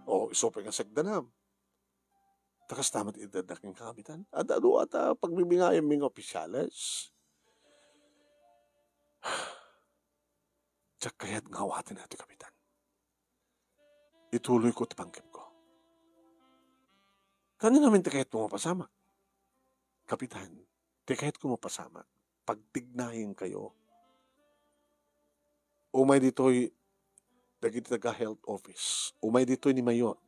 O, isu pay nga sekdanam. Ta kasta met iti adda kenka, Kapitan. Adda dua ta pagbibingayam mi nga opisyales. Diak kayat nga awaten daytoy, Kapitan. Ituloyko ti panggepko. Kaano ngamin ti kayatmo mapasamak? Kapitan, ti kayatko mapasamak, pagtignaenkayo. Umay ditoy dagiti taga health office. Umay ditoy ni Mayor.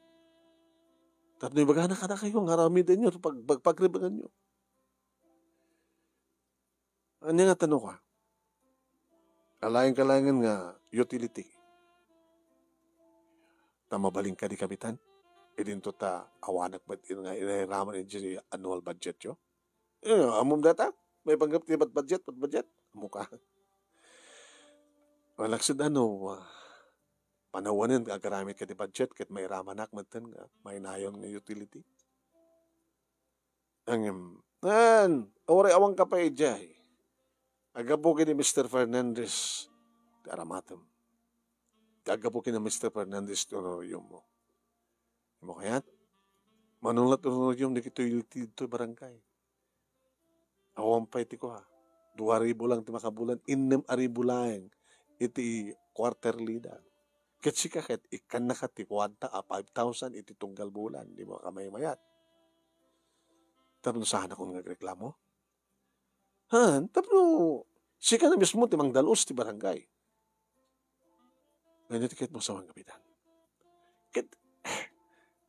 Tapno ibagana kadakayo nga aramidenyo, pag-, pag-, pagribenganyo. Ania nga tano ka? Alaenka laengen nga utility. Ta mabalin kadi, Kapitan? Idinto ta awanak met nga inairaman iti annual budgetyo. Eh, ammom dayta? Maipanggep ti bad-, budget, bad-, budget? Ammoka. Malaksid ano, ah, panawanen nga agaramid kadi budget ket mairamanak metten nga mainayon nga utility. Ngem, an, uray awanka pay idiay. Aggapu ken ni Mister Fernandez ti aramatem. Aggapu ken ni Mister Fernandez ti honorariummo. Dimo kayat? Mano la ti honorarium dagitoy utility ditoy barangay. Awan pay ti kua. Dua ribu lang ti makabulan, innem a ribu laeng iti quarterly da. Ket sika ket ikkannaka ti kuanta a five thousand iti tunggal bulan, dimo ka maymayat. Tapno saanakon nga agreklamo? Han, tapno sika na mismo ti mangdalus ti barangay. Ania ti kayatmo sawen, Kapitan? Ket,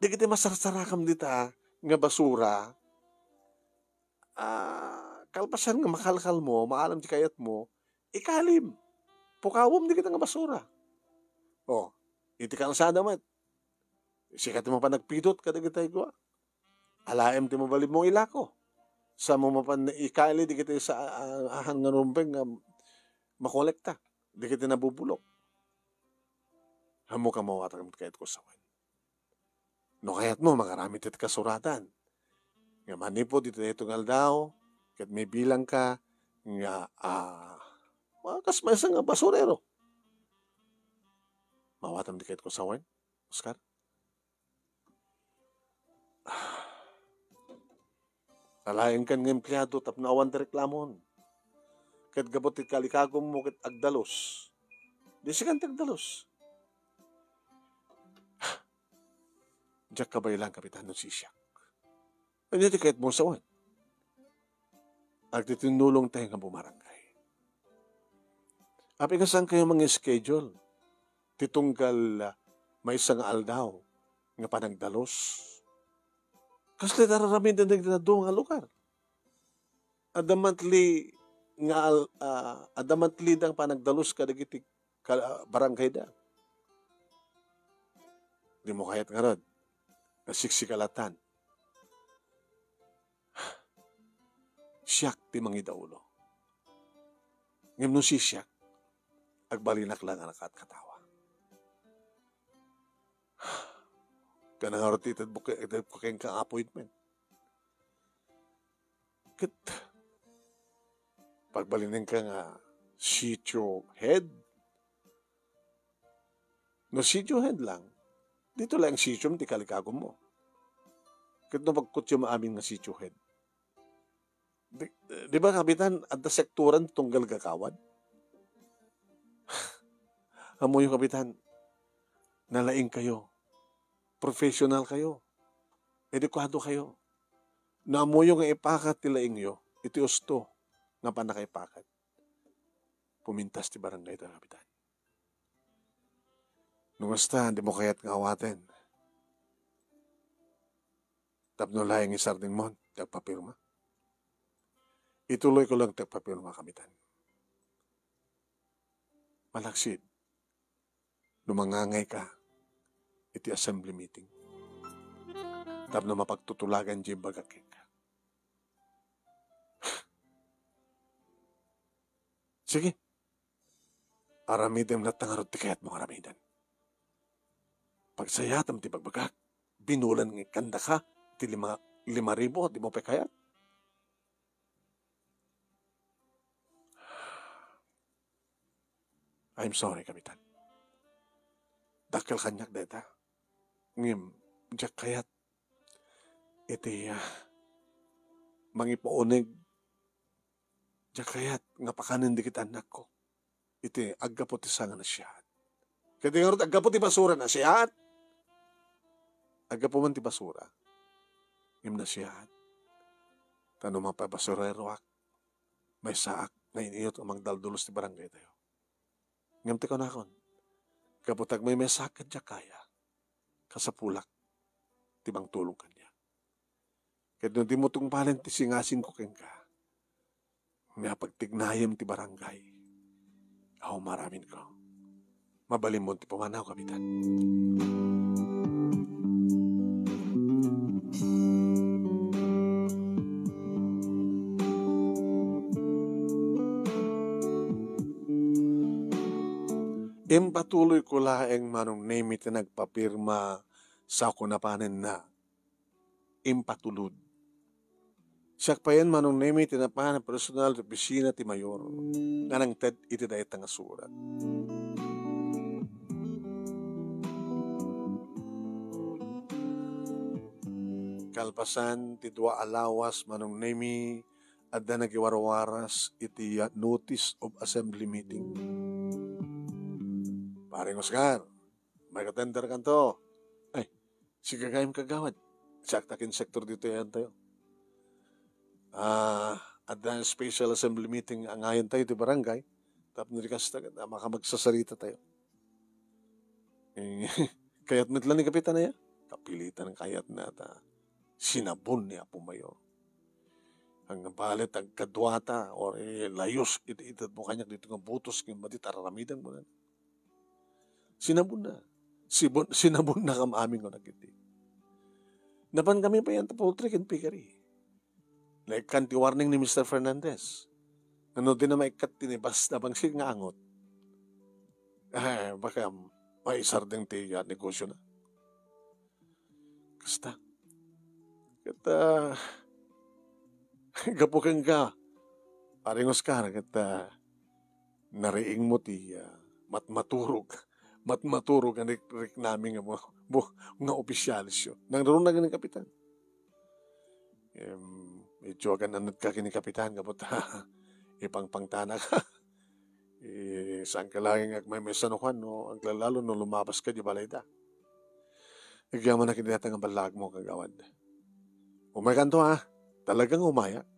dagiti masarsarakam dita nga basura, ah, kalpasan nga makalkalmo, maalam ti kayatmo, ikalim. Pukawem dagita nga basura. O, iti kalsada met, sika ti mapan agpidot kadagiti gua. Alaem ti mabalinmo ilako. Sa mo mapan ikali dagiti sa, ah, ahan nga rumbeng nga makolekta dagiti nabubulok. Ammoka mawatam ti kayatko sawen. No kayatmo, mangaramid ti kasuratan. Nga manipud iti daytoy nga aldaw, ket mabilangka nga, ah, kas maysa nga basurero. Mawatam ti kayatko sawen, Oscar? Alaenkan nga empleado tapno awan ti reklamon. Ket gapu ti kalikagummo ket agdalus. Di sikan ti agdalus. Diak kabaelan, Kapitan, no sisiak. Ania ti kayatmo sawen? Agtitinnulong tayo nga bumarangay. Apay nga saankayo mangi-schedule ti tunggal, ah, maysa nga aldaw nga panagdalus? Kasla ti ar-aramiden dagiti adu nga lugar? Adda monthly nga al-, ah, adda monthly dang panagdalus kadagiti ka-, barangay da. Dimo kayat ngarud nga siksikalatan. Siak ti mangidaulo. Ngem no sisiak, agbalinak la nga nakatkatawa. Kana ngarud ti itedko, itedko kenka nga appointment. Ket pagbalinenka nga sitio head, no sitio head lang, dito lang sitio ti kalikagummo. Ket no pagkutyo maamin nga sitio head, di, di ba, Kapitan, adda sektoran tunggal gakawad? Ammoyo, Kapitan, nalaing kayo. Professional kayo. Edukado kayo. No ammoyo nga ipakat ti laingyo iti usto nga pannakaipakat, pumintas ti barangay ta, Kapitan. No kasta, dimo kayat nga awaten. Tapno laeng isardengmon ti agpapirma. Ituloyko lang ti agpapirma, Kapitan. Malaksid, no mangangayka iti assembly meeting tapno mapagtutulagan diay imbagak kenka. Sige. Aramidem latta ngarud ti kayatmo nga aramiden. Pagsayatem ti bagbagak. Binulan nga ikkandaka ti lima, lima ribu, di mo pay kayat? I'm sorry, Kapitan. Dakkel kaniak dayta. Ngem, diak kayat iti, ah, mangipauneg, diak kayat nga pakanen dagiti annakko iti aggapu ti sanga nasiaat. Ket di ngarud aggapu ti basura nasiaat. Aggapu man ti basura, ngem nasiaat. Ta no mapabasureroak, maysaak nga in-iyot a mangdaldulos ti barangay tayo. Ngem ti kunakon, gapu ta agmaymaysaak ket diak kaya, kasapulak ti mangtulong kaniak. Ket no dimo tungpalen ti singasingko kenka, nga pagtignayem ti barangay, aw, maaraminko. Mabalinmo ti pumanaw, Kapitan. Impatuloyko laeng, Manong Nemi, ti nagpapirma, sako napanenna impatulod. Siak payen, Manong Nemi, ti napan a personal ti opisina ti mayor nga nangted iti dayta nga surat. Kalpasan ti dua a lawas, Manong Nemi, adda nagiwarwaras iti, ah, notice of assembly meeting. Paring Oscar, may katender kanto. Ay, sige gayam, kagawad. Siak ta ken sektor ditoy ayan tayo. Ah, adda special assembly meeting nga angayan tayo ti barangay. Tapno di kasta, ah, makamagsasarita tayo. Eh, kayat met la ni Kapitan aya? Kapilitan kayat na ta. Sinabon ni Apo Mayor. Ang balet agkaduata, or, eh, layus iti itedmo kaniak dito nga butos ken madi ti ar-aramidem, kuna. Sinabonna. Sibon-, sinabonna kam amin, kuna ketdi. Napan kami payan ta poultry ken piggery. Naikkan ti warning ni Mister Fernandez. Nga no dina maikkat ti nibas a bangsit nga angot, eh, baka maisardeng ti, ah, negosyo na. Kasta. Ket, ah, gapu kenka, Paring Oscar, ket, ah, nariingmo ti, ah, matmaturog. Matmaturog nga rik-, riknami nga mo-, bo-, nga opisyalesyo. Nangruna ken ni Kapitan. Em, medyo agan-anadka ken ni Kapitan, gapu ta ipangpangtanaka. Eh, saanka laeng nga agmaymaysa no kuan, no, aglalalo no lumabaska idiay balayda. Agyamanak iti dayta nga ballagmo, kagawad. Umaykanto, ha? Talaga nga umayak.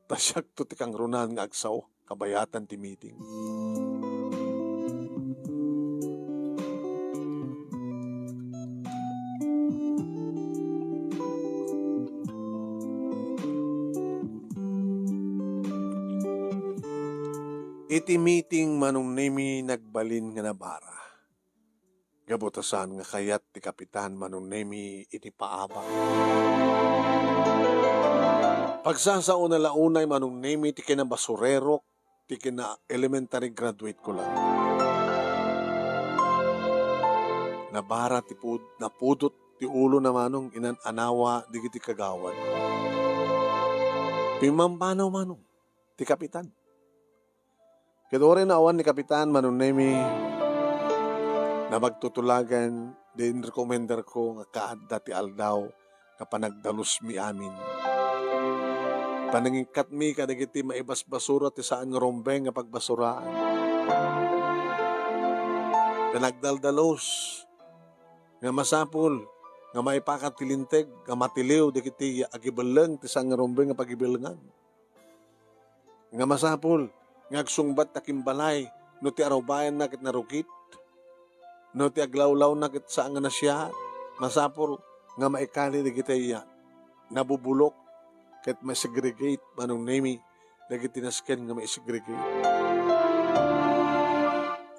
Ta siakto ti kangrunaan nga agsao, kabayatan ti meeting. Iti meeting, Manong Nemi, nagbalin nga nabara. Gapu ta saan nga kayat ti kapitan, Manong Nemi, iti paabak. Pagsasaona la unay, Manong Nemi, ti kinabasurerok, ti kina-elementary graduate ko la. Nabara ti pud-, napudot ti ulona, Manong, inan-anawa dagiti kagawad. Pimmampanaw, Manong, ti kapitan. Ket uray no awan ni Kapitan Manong Nemi, nabagtutulagan, din rekomendarko nga kaadda ti aldaw nga panagdalusmi amin. Panangikkatmi kadagiti maibasbasura ti saan nga rumbeng nga pagbasuraan. Panagdaldalus nga masapul nga maipakat ti linteg nga matiliw dagiti agibelleng ti saan nga rumbeng nga pagibelengan. Nga masapul nga agsungbat ta kimbalay no ti arubayanna ket narugit, no ti aglawlawna ket saan nga nasiaat. Masapul nga maikali dagiti nabubulok ket ma-segregate, Manong Nemi, dagiti nasken nga ma-segregate.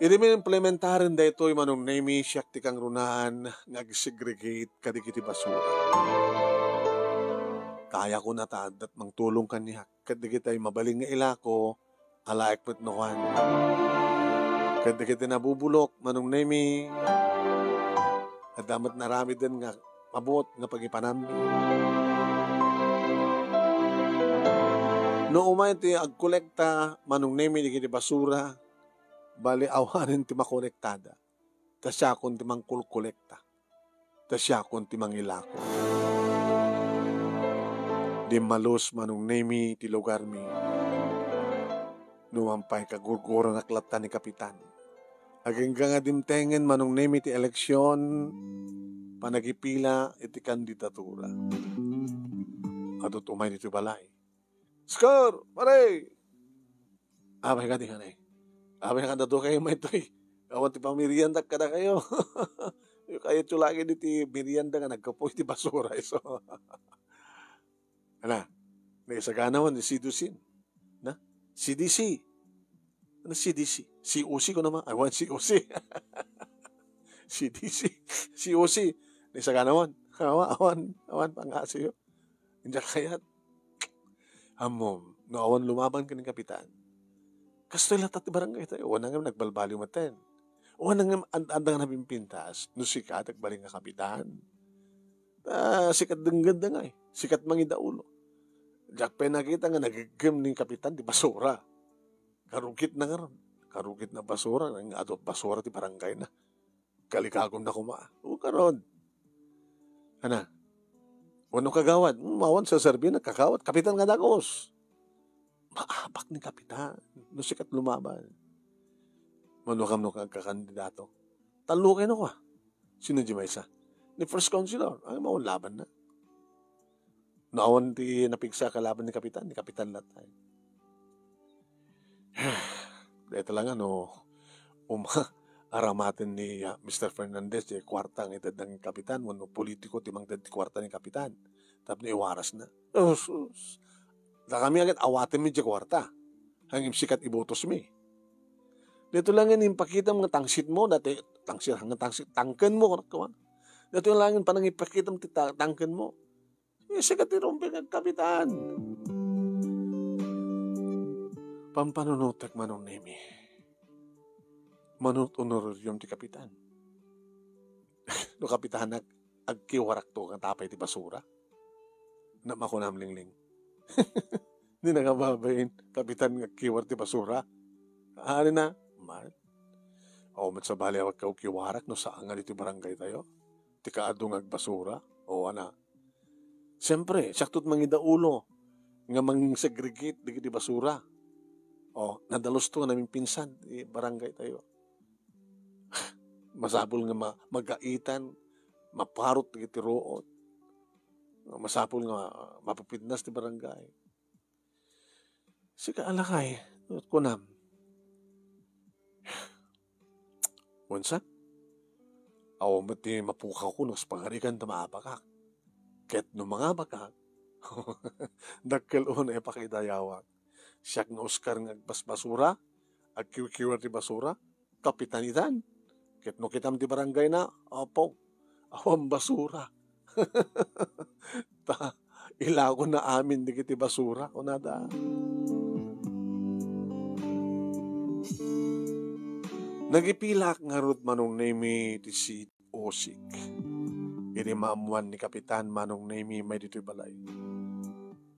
Idi ma-implementaren daytoy, Manong Nemi, siak ti kangrunaan nga ag-segregate kadagiti basura. Kayakon a ta adda ti mangtulong kaniak. Ket dagiti mabalin nga ilako, alaek met no kuan. Ket dagiti nabubulok, Manong Nemi, Adda met naramiden nga mabuot nga pangipananmi. No umay ti agkolekta, Manong Nemi, dagiti basura, bali awanen ti makolektada. Ta siakon ti mangkolkolekta. Ta siakon ti mangilako. Dimmalus, Manong Nemi, ti lugarmi. Numan pay, kagurguronak latta ni Kapitan. Agingga nga dimtengen, Manong Nemi, ti eleksyon, panagipila iti kandidatura. Adut umay ditoy balay. Score, pare! Apay kadi, kanay? Apay, kadakayo maytoy? Awan ti pamiriandak kadakayo. Kayatyo lagi diti merienda nga naggapu iti basura, isu. Ala, naisaganawan ni C D C. Na? C D C. Ano C D C? C O C ko naman. Awan C O C. C D C. C O C. Naisaganawan. Awan, awan, awan, pangasiyo. Diak kayat. Ammom, no awan lumaban ken ni Kapitan, kastoy latta ti barangay tayo. Awan nga nagbalbaliw metten. Awan nga an-, anda nga napimpintas. No sika ti agbalin nga kapitan. Ta, sika dengngedda ngay. Sika mangidaulo. Diak pay nakita nga nagiggem ni Kapitan ti basura. Karukit na ngarud. Karukit na basura. Nga adu basura ti barangay na. Kalikagom na koma. O, karon. Ana. Wenno kagawad. Hmm, awan serbina, kagawad. Kapitan nga dagus. Maabak ni Kapitan. No sika ti lumaban. Mano kam no agkakandidato. Tallo kayo no kwa. Sino di maysa? Ni First Councilor. Ay, maunlaban na. No awan ti napigsa kalaban ni Kapitan, ni Kapitan latta. Dayta lang, ano, uma, aramaten ni, ah, Mister Fernandez, di kwarta nga itedda ni Kapitan, wenno politiko ti mangted ti kwarta ni Kapitan. Tapno iwaras na. Sus, sus. Dakami agad awaten mi di kwarta. Ngem sika ti ibotos mi. Dito lang nga impakitam nga tangsit mo, dati tangsit, nga tangsit, tangken mo, kunak ka. Dito lang nga panangipakitam ti ta-, tangken mo. Eh, sika ti rumbeng agkapitan. Pampanunotek, Manong Nemi. Manut honorarium ti kapitan. No kapitanak, agkiwarakto nga tapay ti basura. Na makunam, Lingling. Di na nga babain, kapitan nga agkiwar ti basura. Ari na, man. O, met sabali, awat ka ukiwarak no saan nga ditoy barangay tayo. Ti kaadu nga agbasura. O, ana. Siyempre, siakto ti mangidaulo nga mang-segregate dagiti basura. O, nadalusto nga namimpinsan ti barangay tayo. Masapul nga ma-, magaitan, maparot dagiti ruot. Masapul nga mapipintas ti barangay. Sika a lakay, kunam. Wen sa? Awan met ti mapukawko no pagarigan ta maabakak. Ket no mangabakak, dakkel unay a pakidayawak. Siak nga Oscar nga agbasbasura, agkiwkiwer ti basura, kapitan itan. Ket no kitam ti barangay na, apo, awan basura. Ta, ilako na amin dagiti basura, kunada. Nagipilak ngarud, Manong Nemi, ti si Osik. Idi maammuan ni Kapitan, Manong Nemi, may ditoy balay.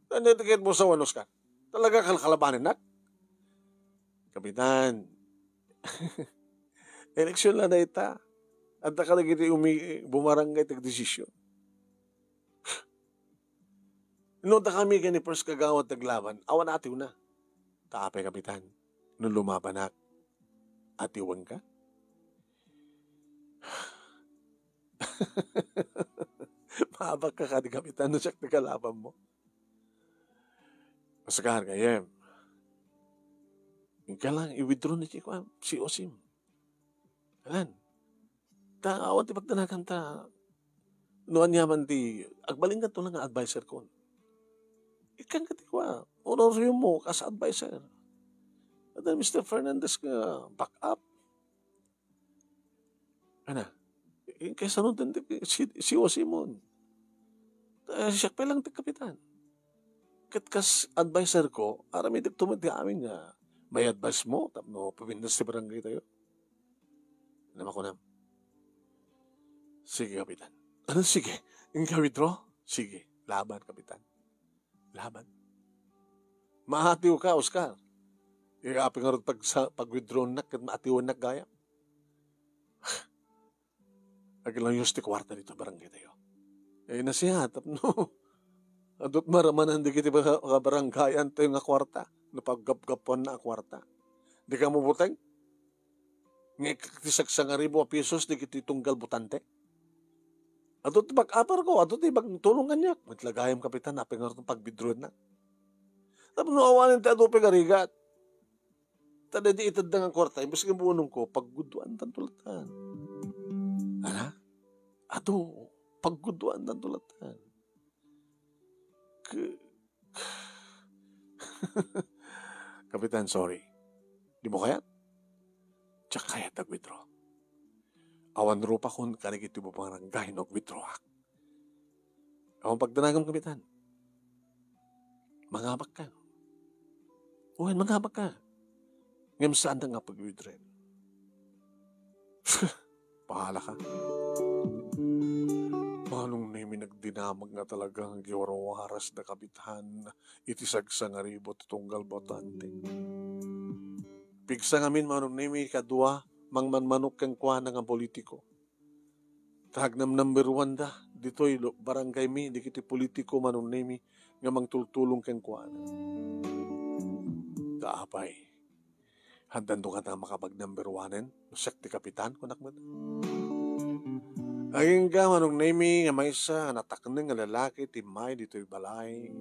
Ano ti ket mo sa wanos ka? Talaga kalkalabanin nak? Kapitan, eleksyon la dayta. Adda kadagiti umi-, bumarangay ti agdesisyon. No dakami ken ni First Kagawad ti aglaban, awan atiwna. Ta apay, Kapitan, no lumabanak, atiwenka? Maabak ka kadi, Kapitan, no siak ti kalabanmo. Asakar, gayyem. Inka lang, i-withdraw na ti kuan, C O C mo. Alan, ta awan ti pagdanagan ta, no aniaman ti, agbalinkan to lang nga adviser ko. Ikkan ka ti kua, honorarium mo kas adviser. At then, Mister Fernandez nga backup. Ana, eh, kaysa no, si, si Simon. Eh, siya pa lang ti kapitan. Ket kas adviser ko, aramidek tumit ti amin nga may advice mo, tapno pabindas ti barangay tayo. Ano makunam? Sige, Kapitan. Ano, sige? Inka withdraw? Sige. Laban, Kapitan. Laban. Maatiw ka, Oscar. Ika apay ngarud pagsa-, pag-withdraw-nak ket maatiwennak gayam. Aglayos ti kuarta dito barangay tayo. Eh, nasihat, no? Adut maramanan di kiti ba-, kabaranggayan tayo nga kuarta. Napaggapgapuan na a kuarta. Di ka mabuteng? Nga ik-, ti sagsangaribo a pisos di kiti tunggal butante. Adut ti pag-apar ko, adut ti pagtulong kaniak. Met la gayam, Kapitan, apay ngarud pag-withdraw-nak. Tapno awanen ti adu pay garigat. Ta daydi itedda nga kuarta, imbes nga buononko, pagguduan tanto latan. Ana? Adu, pagguduan tanto latan. Ke-, Kapitan, sorry. Di mo kayat? Diak kayat ag-withdraw. Awan rupakon kadagiti barangay no ag-withdraw-ak. Awan pagdanagam, Kapitan. Mangabak ka. Wen, mangabak ka. Ngem saan nga pag-withdraw. Bahala ka. Manong Nemi, nagdinamag nga talaga nga giwarwaras da Kapitan iti sagsangaribo ti tunggal butante. Pigsa ngamin, Manong Nemi, kadua, mangmanmanok kenkuana nga politiko. Ta agnam-number one da ditoy lo-, barangay mi, dagiti politiko, Manong Nemi, nga mangtultulong kenkuana. Ta apay, haddanto kata makapag-number one-en, no siak ti kapitan, kunak met. Agingga, Manong Nemi, nga maysa nga natakneng nga lalaki timmay ditoy balay,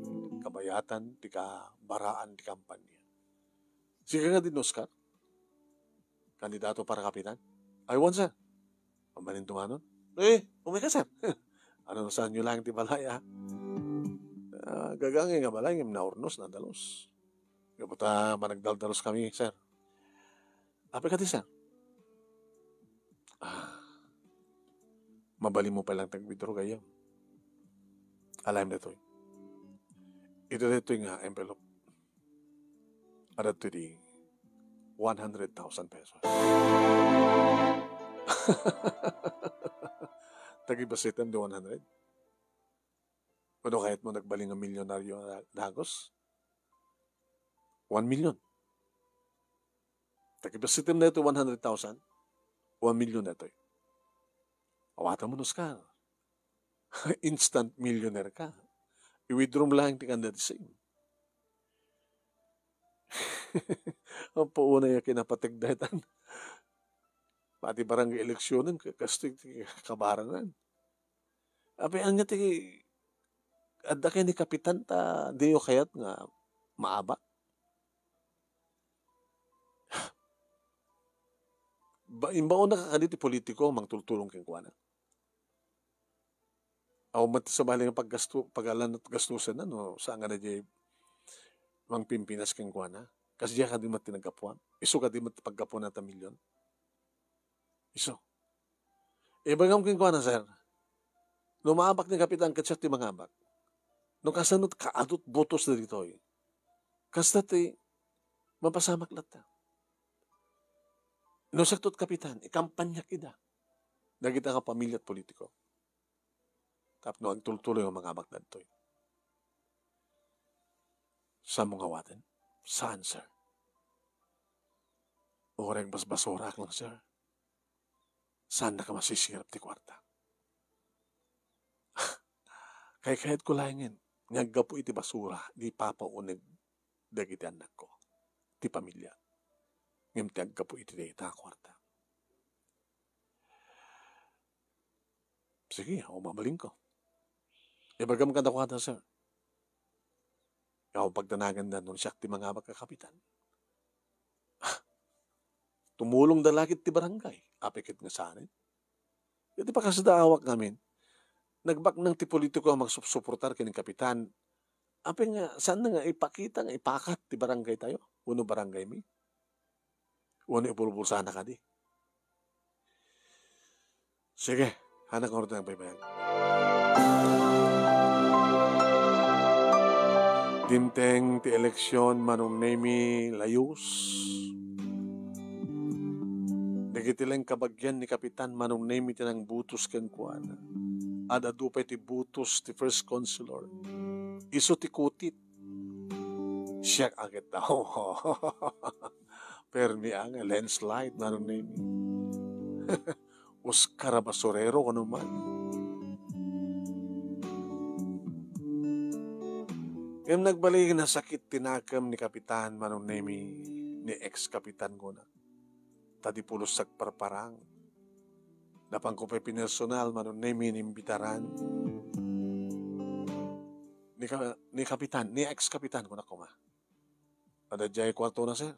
kabayatan ti kabaraan ti kampanya. Sika nga din, Oscar? Kandidato para kapitan? Ay, wan, sir. Mabalin tumanon? Eh, umay ka, sir. Ano, saan nyo lang ti balay, ah? Ah, gagangay nga balay, ngem naurnos, nadalus. Gapu ta managdaldalos kami, sir. Apay kadi, sir? Ah, mabalin mo pa lang tag-withdraw gayam. Alayam datoy. Ito datoy nga envelope. Adda ti one hundred thousand pesos. Tagibasitem di one hundred. Kuno kayat mo nagbalin nga milyonaryo nga dagos? One million. Tagibasitem na ito one hundred thousand. One million na ito. Awatan mo, Oscar. Instant millionaire ka. I-withdraw mo lang ti kanda ti same. Ang puunay a kinapatigdaytan. Pati barangay eleksyonen, ka-, kastoy ti kabaranan. Apay, ania ti adda ken ni kapitan ta diyo kayat nga maabak? Ba-, imbaon na ka kadi ti politiko, mangtultulong kenkuana. Awan met ti sabali nga paggastu-, pagalan at gastusan, ano, saan nga na di mangpimpinas kenkuana. Kas diya kadi met ti naggapuan. Isu kadi met ti paggapuan ta milyon. Isu. Ibagam kenkuana, sir. No maabak ni kapitan, ket siak ti mangabak. No kasano ti kaadut botos dagitoy. Kasta ti mapasamak latta. No siak ti kapitan, ikampanyak ida. Dagita nga pamilya at politiko. Tapno agtultuloy nga mangabak dagitoy. Saan mo nga awaten? Saan, sir? Uray basbasuraak lang, sir. Saannak a masisirap ti kuarta. Kaykayatko laengen nga aggapu iti basura, di papauneg dagiti annakko, ti pamilya. Ngem ti aggapu iti dayta a kuarta. Sige, o, mabalinko. Ibagam kadakuada, sir. Awan pagdanaganda no siak ti mangabak a kapitan. Tumulong da la ket ti barangay. Apay ket nga saanen? Iti pakasdaawak ngamin, nagbaknang ti politiko a magsupsuportar ken ni kapitan. Apay nga, saan na nga ipakita nga ipakat ti barangay tayo? Wenno barangay mi? Wenno ibulbulsana kadi? Sige, hanak nga urutang paypayan. Dimteng ti eleksyon, Manong Nemi Layus. Di Dagiti laeng kabagian ni Kapitan Manong Nemi ti nangbutos kenkuana. Ad-adu pay ti butos ti first counselor. Isu ti kutit. Siak a ket, permi a nga landslide, Manong Nemi. Oscar a basurero, kuno man. Ngem nagbalin, nasakit ti nakem ni Kapitan Manong Nemi, ni ex-kapitan kuna. Ta di pulos agparparang. Napanko pay pinersonal, Manong Nemi, inimbitaran ni ka-, ni kapitan, ni ex-kapitan, kunak koma. Adda diay kuartona, sir.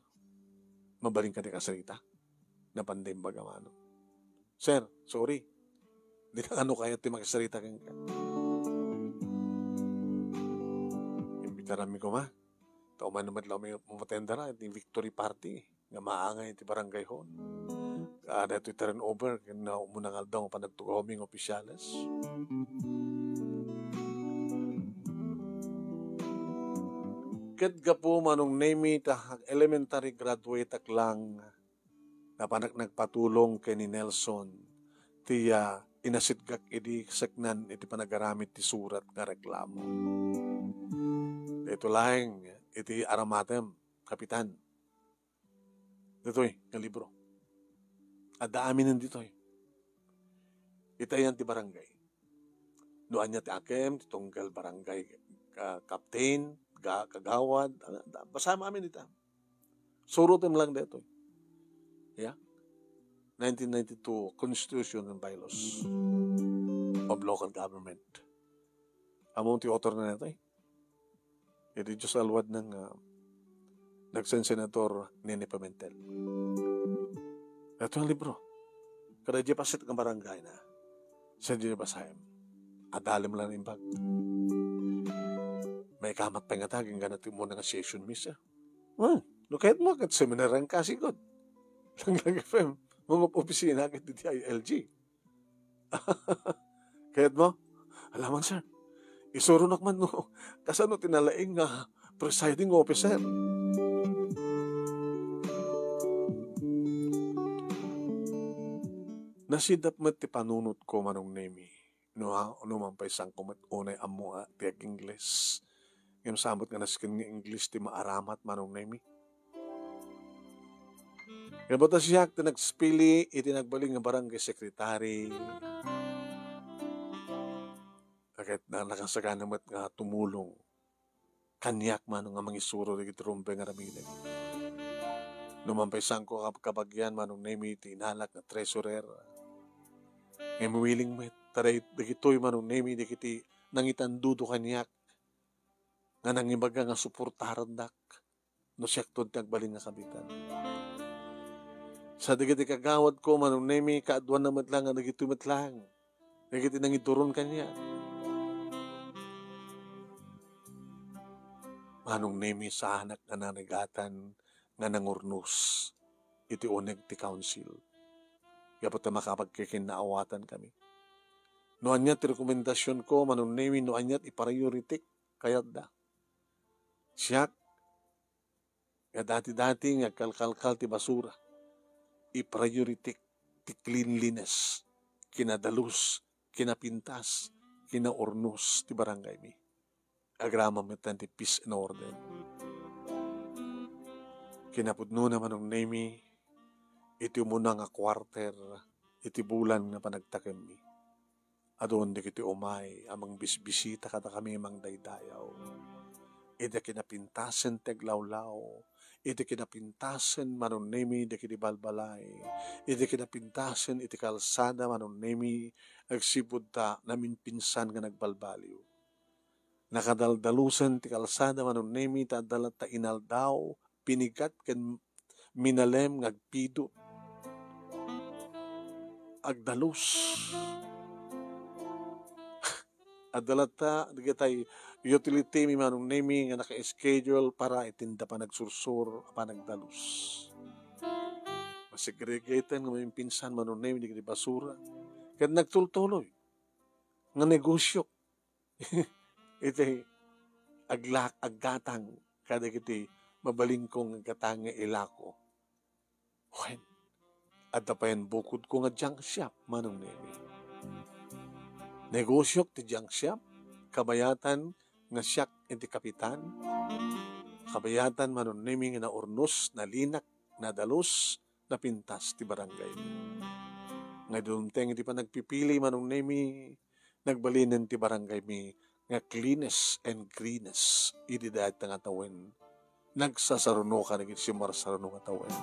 Mabalin kadi kasarita? Napan da imbaga, Manong. Sir, sorry. Di na kano kayat ti makisarita kenka. Imbitaranmi koma. Ta umano met la mi-, umatendera iti victory party nga maangay iti barangay hall. Kada itoy turnover ken umuna nga aldaw nga panagtugawmi nga opisyales. Ket gapu, Manong Nemi, ta elementary graduate ak lang, napanak nagpatulong ken ni Nelson ti, ah, inasitgak idi seknan iti panagaramid ti surat nga reklamo. Daytoy laeng iti aramatem, Kapitan. Daytoy nga libro. Adda aminen ditoy. Itayan ti barangay. No ania ti akem, ti tunggal barangay, ah, captain, ga-, kagawad, ah, da-, basaem amin ita. Surotem lang daytoy. Yeah? Nineteen ninety-two Constitution and Bylaws of Local Government. Ammom ti author na daytoy? Idi Diyos a luadna nga nagsensenador Nene Pimentel. Ito ang libro. Kada di pasit nga barangay na. Sa di basaem. Adalem lang imbag. Maikamat pay ngata, agingga ti umuna nga session, mister. Hmm, no kayatmo, ket seminarem kasigud. Langlag F M, mga opisina ket iti I L G. Kayatmo? Alaman, sir. Isuronak man no kasano ti nalaing nga presiding officer. Nasidap met ti panunotko, Manong Nemi. No, no mampaysangko met unay ammo a ti ag-Ingles. Ngem saan met nga nasken nga Ingles ti maaramat, Manong Nemi. Ngem ta siak ti nagspili iti nagbalin nga barangay secretary. Ket na, nakasagana met nga tumulong kaniak, Manong, nga mangisuro dagiti rumbeng aramiden. No mampaysangko a kabagian, Manong Nemi, ti inalak nga treasurer. Ngem willing met, ta day-, dagitoy, Manong Nemi, dagiti nangitandudo kaniak nga nangibaga nga suportarandak no siakto ti agbalin nga kapitan. Sa dagiti kagawadko, Manong Nemi, kaaduanna met lang nga dagitoy met lang dagiti nangiduron kaniak. Manong Nemi, saanak nga narigatan nga nangurnos iti uneg ti council. Gapu ta makapagkikinnaawatan kami. No ania ti rekomendasionko, Manong Nemi, no ania ti priority, kayatda. Siak, nga dati-dati nga agkalkalkal ti basura, i-priority ti cleanliness, kinadalus, kinapintas, kinaurnos ti barangaymi. Agraman met ti peace and order. Kinapudnona, Manong Nemi, iti umuna nga quarter iti bulan nga panagtakemmi, adun dagiti umay a mangbisbisita kadakami mangdaydayaw. Iti kinapintasen ti aglawlaw, iti kinapintasen, Manong Nemi, dagiti balbalay, iti kinapintasen iti kalsada, Manong Nemi, agsipud ta namimpinsan nga nagbalbaliw. Nakadaldalusen ti kalsada, Manong Nemi, ta adda latta inaldaw, pinigat ken minalem nga agpidot. Agdalus. Adda latta dagitay utility mi, Manong Nemi, nga naka-schedule para iti inda panagsursuro a panagdalus. Masegregaten nga mamimpinsan, Manong Nemi, dagiti basura. Ket nagtultuloy nga negosio iti aglak-, aggatang kadagiti mabalinko nga gatang nga ilako. Wen, Adda payen bukodko nga junk shop, Manong Nemi. Negosiok ti junk shop, kabayatan nga siak iti kapitan. Kabayatan, Manong Nemi, nga naurnos, nalinak, nadalus, napintas ti barangay. Nga dumteng iti panagpipili, Manong Nemi, nagbalinen ti barangaymi nga cleanest and greenest idi dayta nga tawen. Nagsasaruno kadagiti sumarsaruno nga tawen.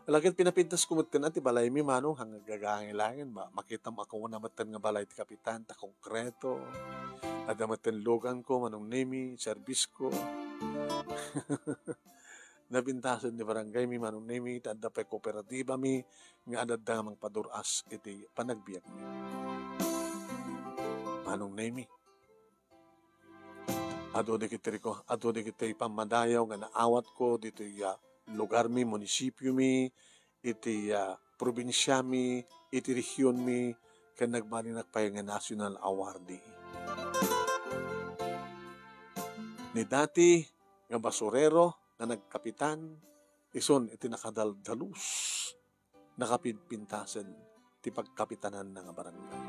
Alagad pinapintasko metten ti balaymi, Manong, nga gagangilangen. Ma-, makitam a kuna metten nga balay ti kapitan, ta konkreto. Adda metten luganko, Manong Nemi, serbisko. Napintasen ti barangaymi, Manong Nemi, ta adda pay kooperatibami nga adda nga mangpadur-as iti panagbiagmi. Manong Nemi, adu dagiti reko-, adu dagiti pammadayaw nga naawatko ditoy, ah, lugarmi, munisipiomi, iti, ah, probinsiami, iti regionmi, ken nagbalinak pay nga national awardee. Ni dati nga basurero nga nagkapitan, isun iti nakadaldalus, nakapinpintasen ti pagkapitananna nga barangay.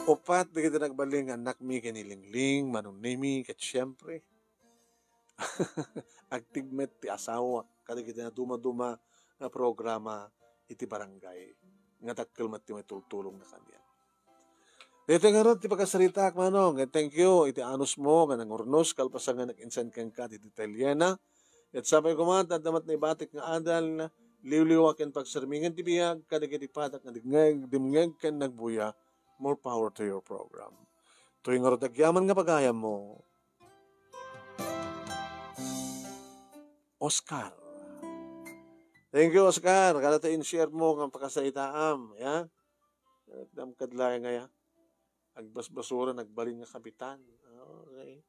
Uppat dagiti nagbalin nga annakmi ken ni Lingling, Manong Nemi, ket siempre, agtigmet ti asawak kadagiti nadumaduma nga programa iti barangay nga dakkel met ti maitultulongna kaniak. Daytoy ngarud ti pakasaritaak, Manong. Ket thank you iti anusmo nga nangurnos kalpasan nga nag-insan kenka ti detalyena. Ket sapay koma, adda met naibatik nga adal, liwliwa ken pagsermingan ti biag kadagiti padak nga dimngeg, dimngeg ken nagbuya. More power to your program. Toy ngarud agyaman nga pagayammo, Oscar. Thank you, Oscar. Kada ta in-share mo nga pakasaritaam, ya? Damkad laeng nga, ya? Agbasbasura, nagbalin nga kapitan. Okay.